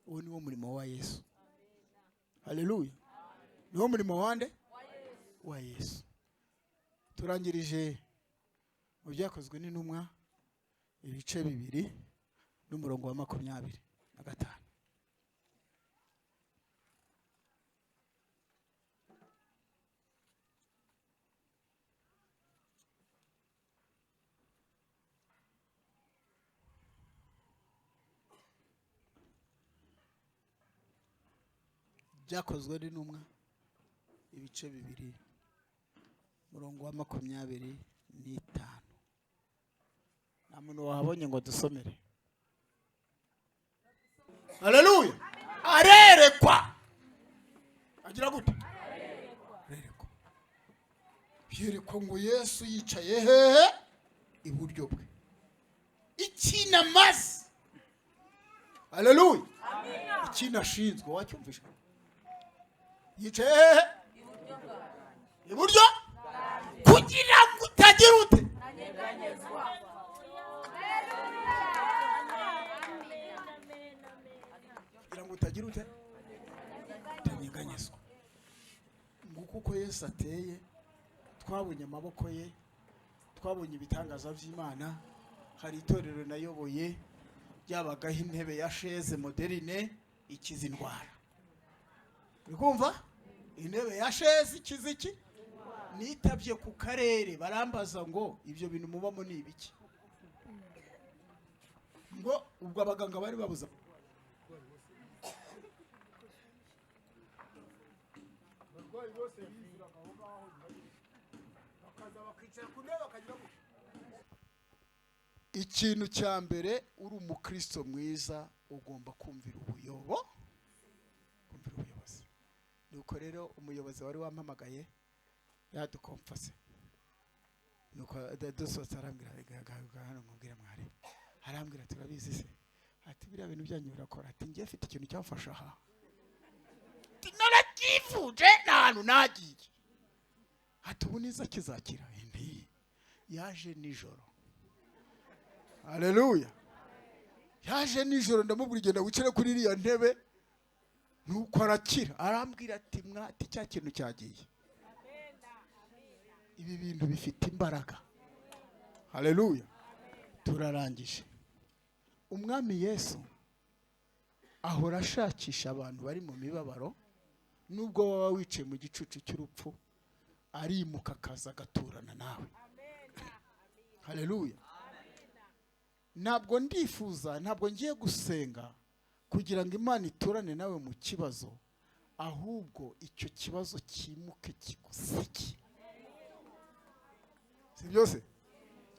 Uwo ni wo murimo wa Yesu. Haleluya. Ni wo murimo wande? Wa Yesu. Turangirije mu byakozwe n'intumwa ibice 2 n'umurongo wa 25. Byakozwe n'intumwa ibice 2 murongo wa 25. Nta muntu wahabonye ngo dusomere. Haleluya. Arerekwa. Agira gute? Arerekwa. Yerekwa ngo Yesu yicaye hehe? Iburyo bwe. Ikinamaze. Haleluya. Ikinashinzwe wacyumvisha. Yicaye hehe? Iburyo, kugira ngo utagira ute? Kugira ngo utagira ute? Utanyeganyezwa. Nguko uko Yesu ateye, twabonye amaboko ye, twabonye ibitangaza by'Imana. Hari itorero nayoboye ryabagaho intebe ya chaise moderne ikiza indwara. Uri kumva? Intebe ya chaise ikiza iki? Nitabye ku karere barambaza ngo ibyo bintu mubamo ni ibiki? Ngo ubwo abaganga bari babuza abarwayi bose biziraga aho ngaho, bakaza bakicara ku ntebe bakagira ngo. Ikintu cya mbere, uri umukristo mwiza ugomba kumvira ubuyobozi. Nuko rero umuyobozi wari wampamagaye yadukomfase, nuko dusohotse arambwira, hano nkubwira mwari, arambwira turabizi se, ati biriya bintu byanyu birakora, ati ngiye mfite ikintu cyamfasha aha, narabyifuje nta hantu nagiye, ati ubu niza kizakira. Nti yaje nijoro. Haleluya. Yaje nijoro, ndamubwira igenda wicare kuri iriya ntebe, nuko arakira. Arambwira ati mwati cya kintu cyagiye. Ibi bintu bifite imbaraga. Haleluya. Turarangije. Umwami Yesu ahora ashakisha abantu bari mu mibabaro, nubwo waba wicaye mu gicucu cy'urupfu, arimuka akaza agaturana nawe. Haleluya. Ntabwo ndifuza, ntabwo ngiye gusenga kugira ngo Imana iturane nawe mu kibazo, ahubwo icyo kibazo kimuke kigusike. Si byose?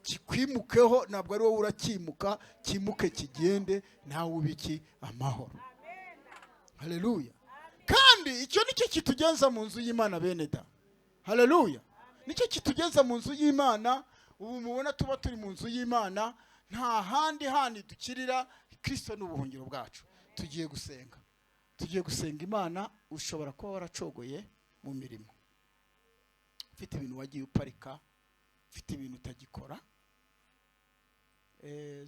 Kikwimukeho, ntabwo ari wowe urakimuka, kimuke kigende, nawe ubiki amahoro. Haleluya. Kandi icyo nicyo kitugenza mu nzu y'Imana bene da. Haleluya. Nicyo kitugenza mu nzu y'Imana. Ubu mubona tuba turi mu nzu y'Imana, nta handi handi dukirira, Kristo ni ubuhungiro bwacu. Tugiye gusenga. Tugiye gusenga Imana. Ushobora kuba waracogoye mu mirimo, ufite ibintu wagiye uparika, ufite ibintu utagikora.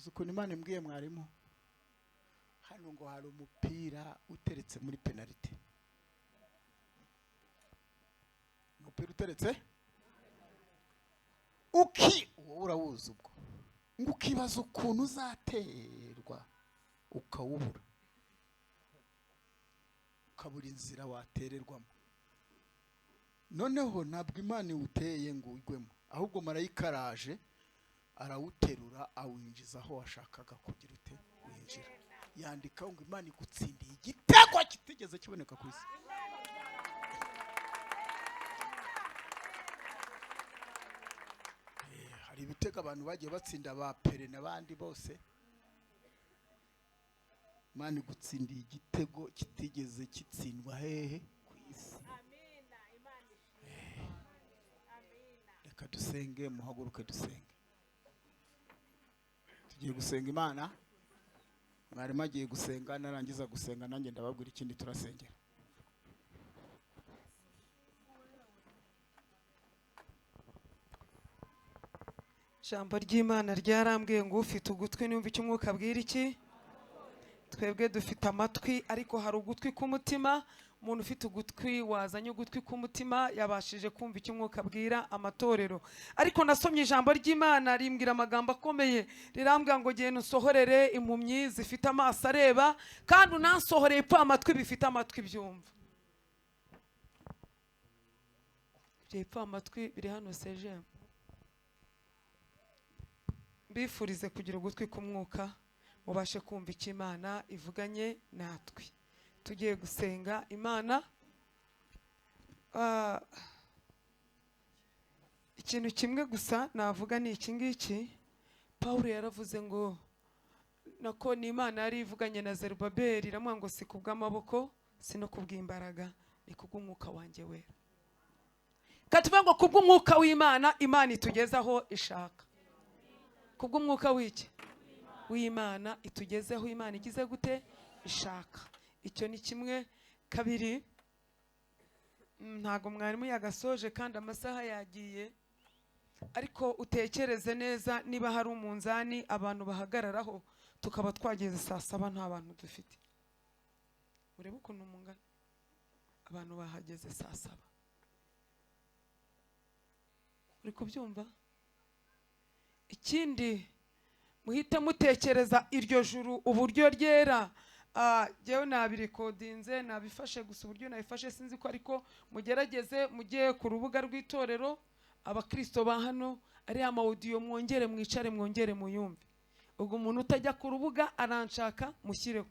Ukuntu Imana imbwiye mwarimu hano ngo hari umupira uteretse muri penalite, umupira uteretse uki wowe urawuzi, ubwo ngo ukibaza ukuntu uzaterwa ukawubura, ukabura inzira watererwamo. Noneho ntabwo Imana iwuteye ngo ugwemo, ahubwo marayika araje arawuterura awinjiza aho washakaga kugira ute winjira. Yandikaho ngo Imana igutsindiye igitego kitigeze kiboneka ku isi. Hari ibitego abantu bagiye batsinda ba Pere n'abandi bose. Imana igutsindiye igitego kitigeze kitsindwa hehe ku isi. Reka dusenge, muhaguruke dusenge. Tugiye gusenga Imana. Mwarimu agiye gusenga, narangiza gusenga nanjye ndababwira ikindi turasengera. Ijambo ry'Imana ryarambwiye ngo ufite ugutwi niwumva icyo umwuka abwira iki. Twebwe dufite amatwi, ariko hari ugutwi k'umutima. Umuntu ufite ugutwi wazanye ugutwi k'umutima yabashije kumva icyo umwuka abwira amatorero. Ariko nasomye ijambo ry'Imana rimbwira amagambo akomeye, rirambwira ngo genda usohorere impumyi zifite amaso areba, kandi unansohoreye ipfa amatwi bifite amatwi byumva. Ibyo ipfa amatwi biri hano seje. Mbifurize kugira ugutwi k'umwuka mubashe kumva icyo Imana ivuganye natwe. Tugiye gusenga Imana. Ikintu kimwe gusa navuga ni iki ngiki. Pawulo yaravuze ngo nako ni Imana yari ivuganye na Zerubabeli, iramubwira ngo si kubw'amaboko si no kubw'imbaraga, ni kubw'umwuka wanjye wera. Katuvuga ngo kubw'umwuka w'Imana Imana itugezaho ishaka. Kubw'umwuka w'iki w'Imana itugezeho Imana igize gute ishaka. Icyo ni kimwe. Kabiri, ntago mwarimu yagasoje kandi amasaha yagiye, ariko utekereze neza niba hari umunzani abantu bahagararaho tukaba twageze saa 7 nta bantu dufite. Urebe ukuntu mungana, abantu bahageze saa 7. Uri kubyumva? Ikindi muhite mutekereza iryo juru uburyo ryera. Jyewe nabirikodinze, nabifashe gusa uburyo nabifashe sinzi ko, ariko mugerageze mujye ku rubuga rw'itorero abakristo ba hano ari amaudio, mwongere mwicare mwongere muyumve. Ubwo umuntu utajya ku rubuga aranshaka mushyireho.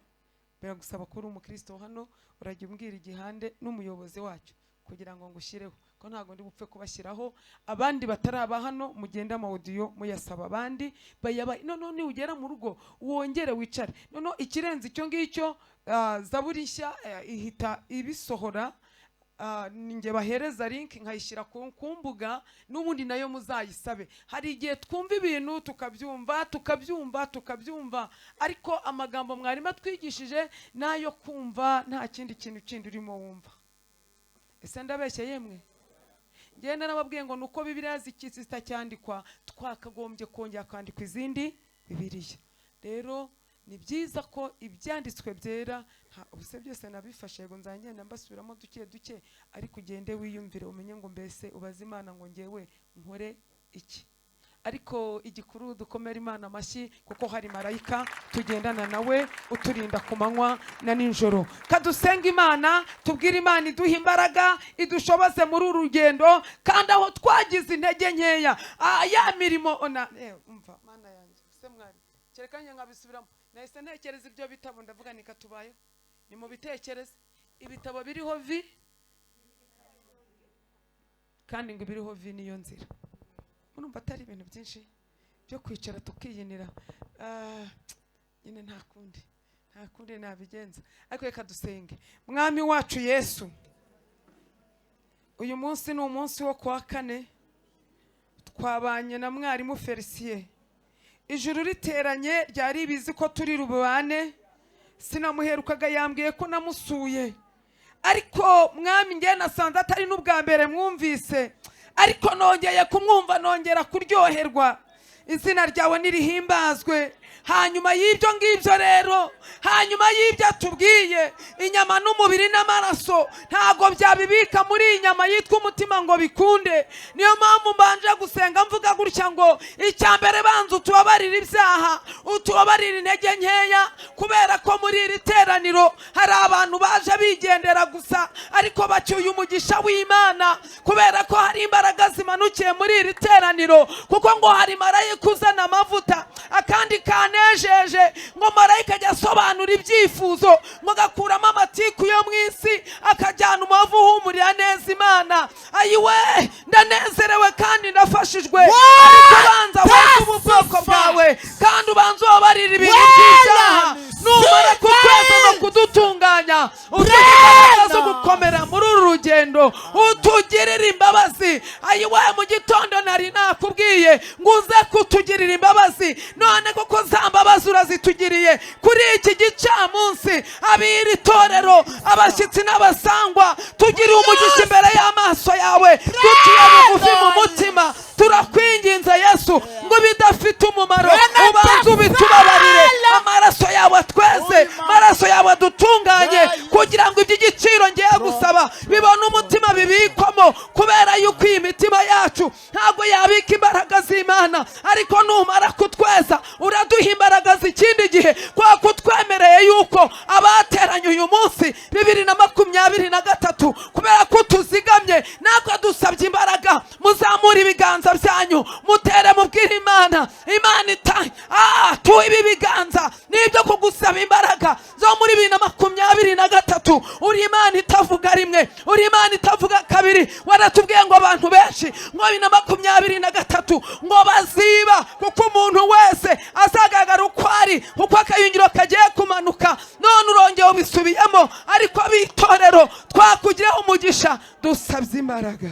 Biragusaba ko uri umukristo hano urajya umbwira igihande n'umuyobozi wacyo kugira ngo ngushyireho, ko ntago ndi bupfe kubashyiraho. Abandi bataraba hano mugende amaudio muyasaba abandi bayaba. Noneho niugera mu rugo wongere wicare. Noneho ikirenze icyo ngicyo, Zaburi nshya ihita ibisohora. Ninjye bahereza link nkayishyira ku mbuga, n'ubundi nayo muzayisabe. Hari igihe twumva ibintu tukabyumva tukabyumva tukabyumva, ariko amagambo mwarimu atwigishije nayo kumva nta kindi kintu kindi urimo wumva. Ese ndabeshye yemwe? Ngenda nababwiye ngo nuko Bibiliya zitacyandikwa twakagombye kongera kwandikwa izindi Bibiliya. Rero ni byiza ko ibyanditswe byera, ubuse byose nabifashe ngo nzangenda mbasubiramo duke duke, ariko ugende wiyumvire umenye ngo mbese ubaze Imana ngo ngewe nkore iki. Ariko igikuru dukomera Imana amashyi kuko hari marayika tugendana nawe uturinda ku manywa na nijoro. Kadusenga Imana, tubwire Imana iduhe imbaraga idushoboze muri uru rugendo, kandi aho twagize intege nkeya ya mirimo ona umva Mana yanjye se mwari kerekanye nkabisubiramo. Nahise ntekereza ibyo bitabo ndavuga nika tubayeho. Ni mu bitekereze ibitabo biriho vi, kandi ngo biriho vi niyo nzira. Urumva atari ibintu byinshi byo kwicara tukiyinira. Nyine nta kundi nabigenza, ariko reka dusenge. Mwami wacu Yesu, uyu munsi ni umunsi wo kuwa kane, twabanye na mwarimu Felicien. Ijuru riteranye ryari bizi ko turi rubane, sinamuherukaga yambwiye ko namusuye, ariko mwami nge nasanze atari n'ubwa mbere mwumvise, ariko nongeye kumwumva nongera kuryoherwa. Izina ryawe nirihimbazwe. Hanyuma y'ibyo ngibyo rero, hanyuma y'ibyo atubwiye, inyama n'umubiri n'amaraso ntabwo byabibika muri iyi nyama yitwa umutima ngo bikunde. Niyo mpamvu mbanje gusenga mvuga gutya ngo icya mbere banza utubabarire ibyaha, utubabarire intege nkeya, kubera ko muri iri teraniro hari abantu baje bigendera gusa ariko bacyuye umugisha w'Imana, kubera ko hari imbaraga zimanukiye muri iri teraniro, kuko ngo hari marayika uzana amavuta akandi kanejeje, ngo marayika ajya asobanura ibyifuzo, ngo agakuramo amatiku yo mu isi, akajyana umubavu uhumurira neza Imana. Ayiwe, ndanezerewe kandi ndafashijwe. Ariko banza weze ubu bwoko bwawe, kandi ubanze ubabarire ibintu by'ibyaha. Numara kutweza no kudutunganya, uduhe imbaraga zo gukomera muri uru rugendo, utugirire imbabazi. Ayiwe, mu gitondo nari nakubwiye ngo uze kutugirira imbabazi, none kuko za mbabazi urazitugiriye kuri iki gicamunsi. Ab'iri torero, abashyitsi n'abasangwa, tugiriye umugisha imbere y'amaso yawe, duciye bugufi mu mutima. Turakwinginze Yesu ngo bidafite umumaro ubanze ubitubabarire, amaraso yawe tweze, amaraso yawe dutunganye, kugira ngo iby'igiciro ngiye gusaba bibone umutima bibikwamo, kubera yuko iyi mitima yacu ntabwo yabika imbaraga z'Imana. Ariko numara kutweza uraduha imbaraga z'ikindi gihe, kwa kutwemereye yuko abateranye uyu munsi 2023, kubera ko tuzigamye natwe dusabye imbaraga. Muzamure ibiganza byanyu, mutere mubwire Imana. Imana ita tuwe ibi biganza nibyo kugusaba imbaraga zo muri 2023. Uri Imana itavuga rimwe, uri Imana itavuga kabiri. Waratubwiye ngo abantu benshi ngo 2023 ngo baziba, kuko umuntu wese azagaragara uko ari, kuko akayungiro kagiye kumanuka. None urongeye ubisubiyemo, ariko abitorero twakugiraho umugisha, dusabye imbaraga.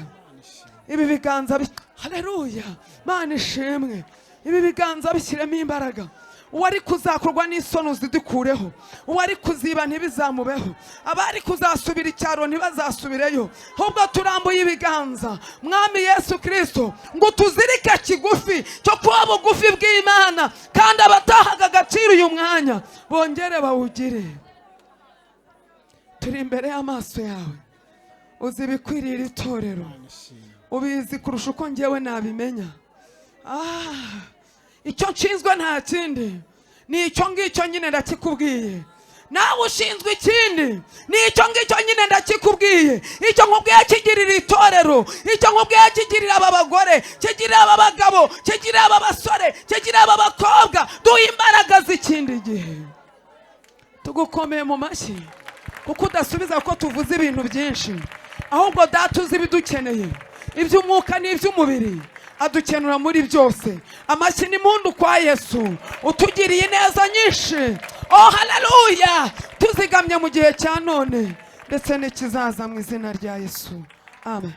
Ibi biganza, haleluya, Mana ishimwe. Ibi biganza bishyiremo imbaraga. Uwari kuzakorwa n'isoni uzidikureho, uwari kuziba ntibizamubeho, abari kuzasubira icyaro ntibazasubireyo, ahubwo turambuye ibiganza Mwami Yesu Kristo ngo tuzirike kigufi cyo kuba bugufi bw'Imana, kandi abatahaga agaciro uyu mwanya bongere bawugire. Turi imbere y'amaso yawe, uzi ibikwiriye itorero, ubizi kurusha uko ngewe nabimenya. Icyo nshinzwe nta kindi, ni icyo ngicyo nyine ndakikubwiye. Nawe ushinzwe ikindi, ni icyo ngicyo nyine ndakikubwiye. Icyo nkubwiye kigirira itorero, icyo nkubwiye kigirira aba bagore, kigirira aba bagabo, kigirira aba basore, kigirira aba bakobwa. Duhe imbaraga z'ikindi gihe. Tugukomeye mu mashyi kuko udasubiza ko tuvuze ibintu byinshi, ahubwo Data uzi ibidukeneye, iby'umwuka n'iby'umubiri, adukenura muri byose. Amashyi n'impundu kwa Yesu utugiriye neza nyinshi. Oh haleluya! Tuzigamye mu gihe cya none ndetse n'ikizaza mu izina rya Yesu, amen.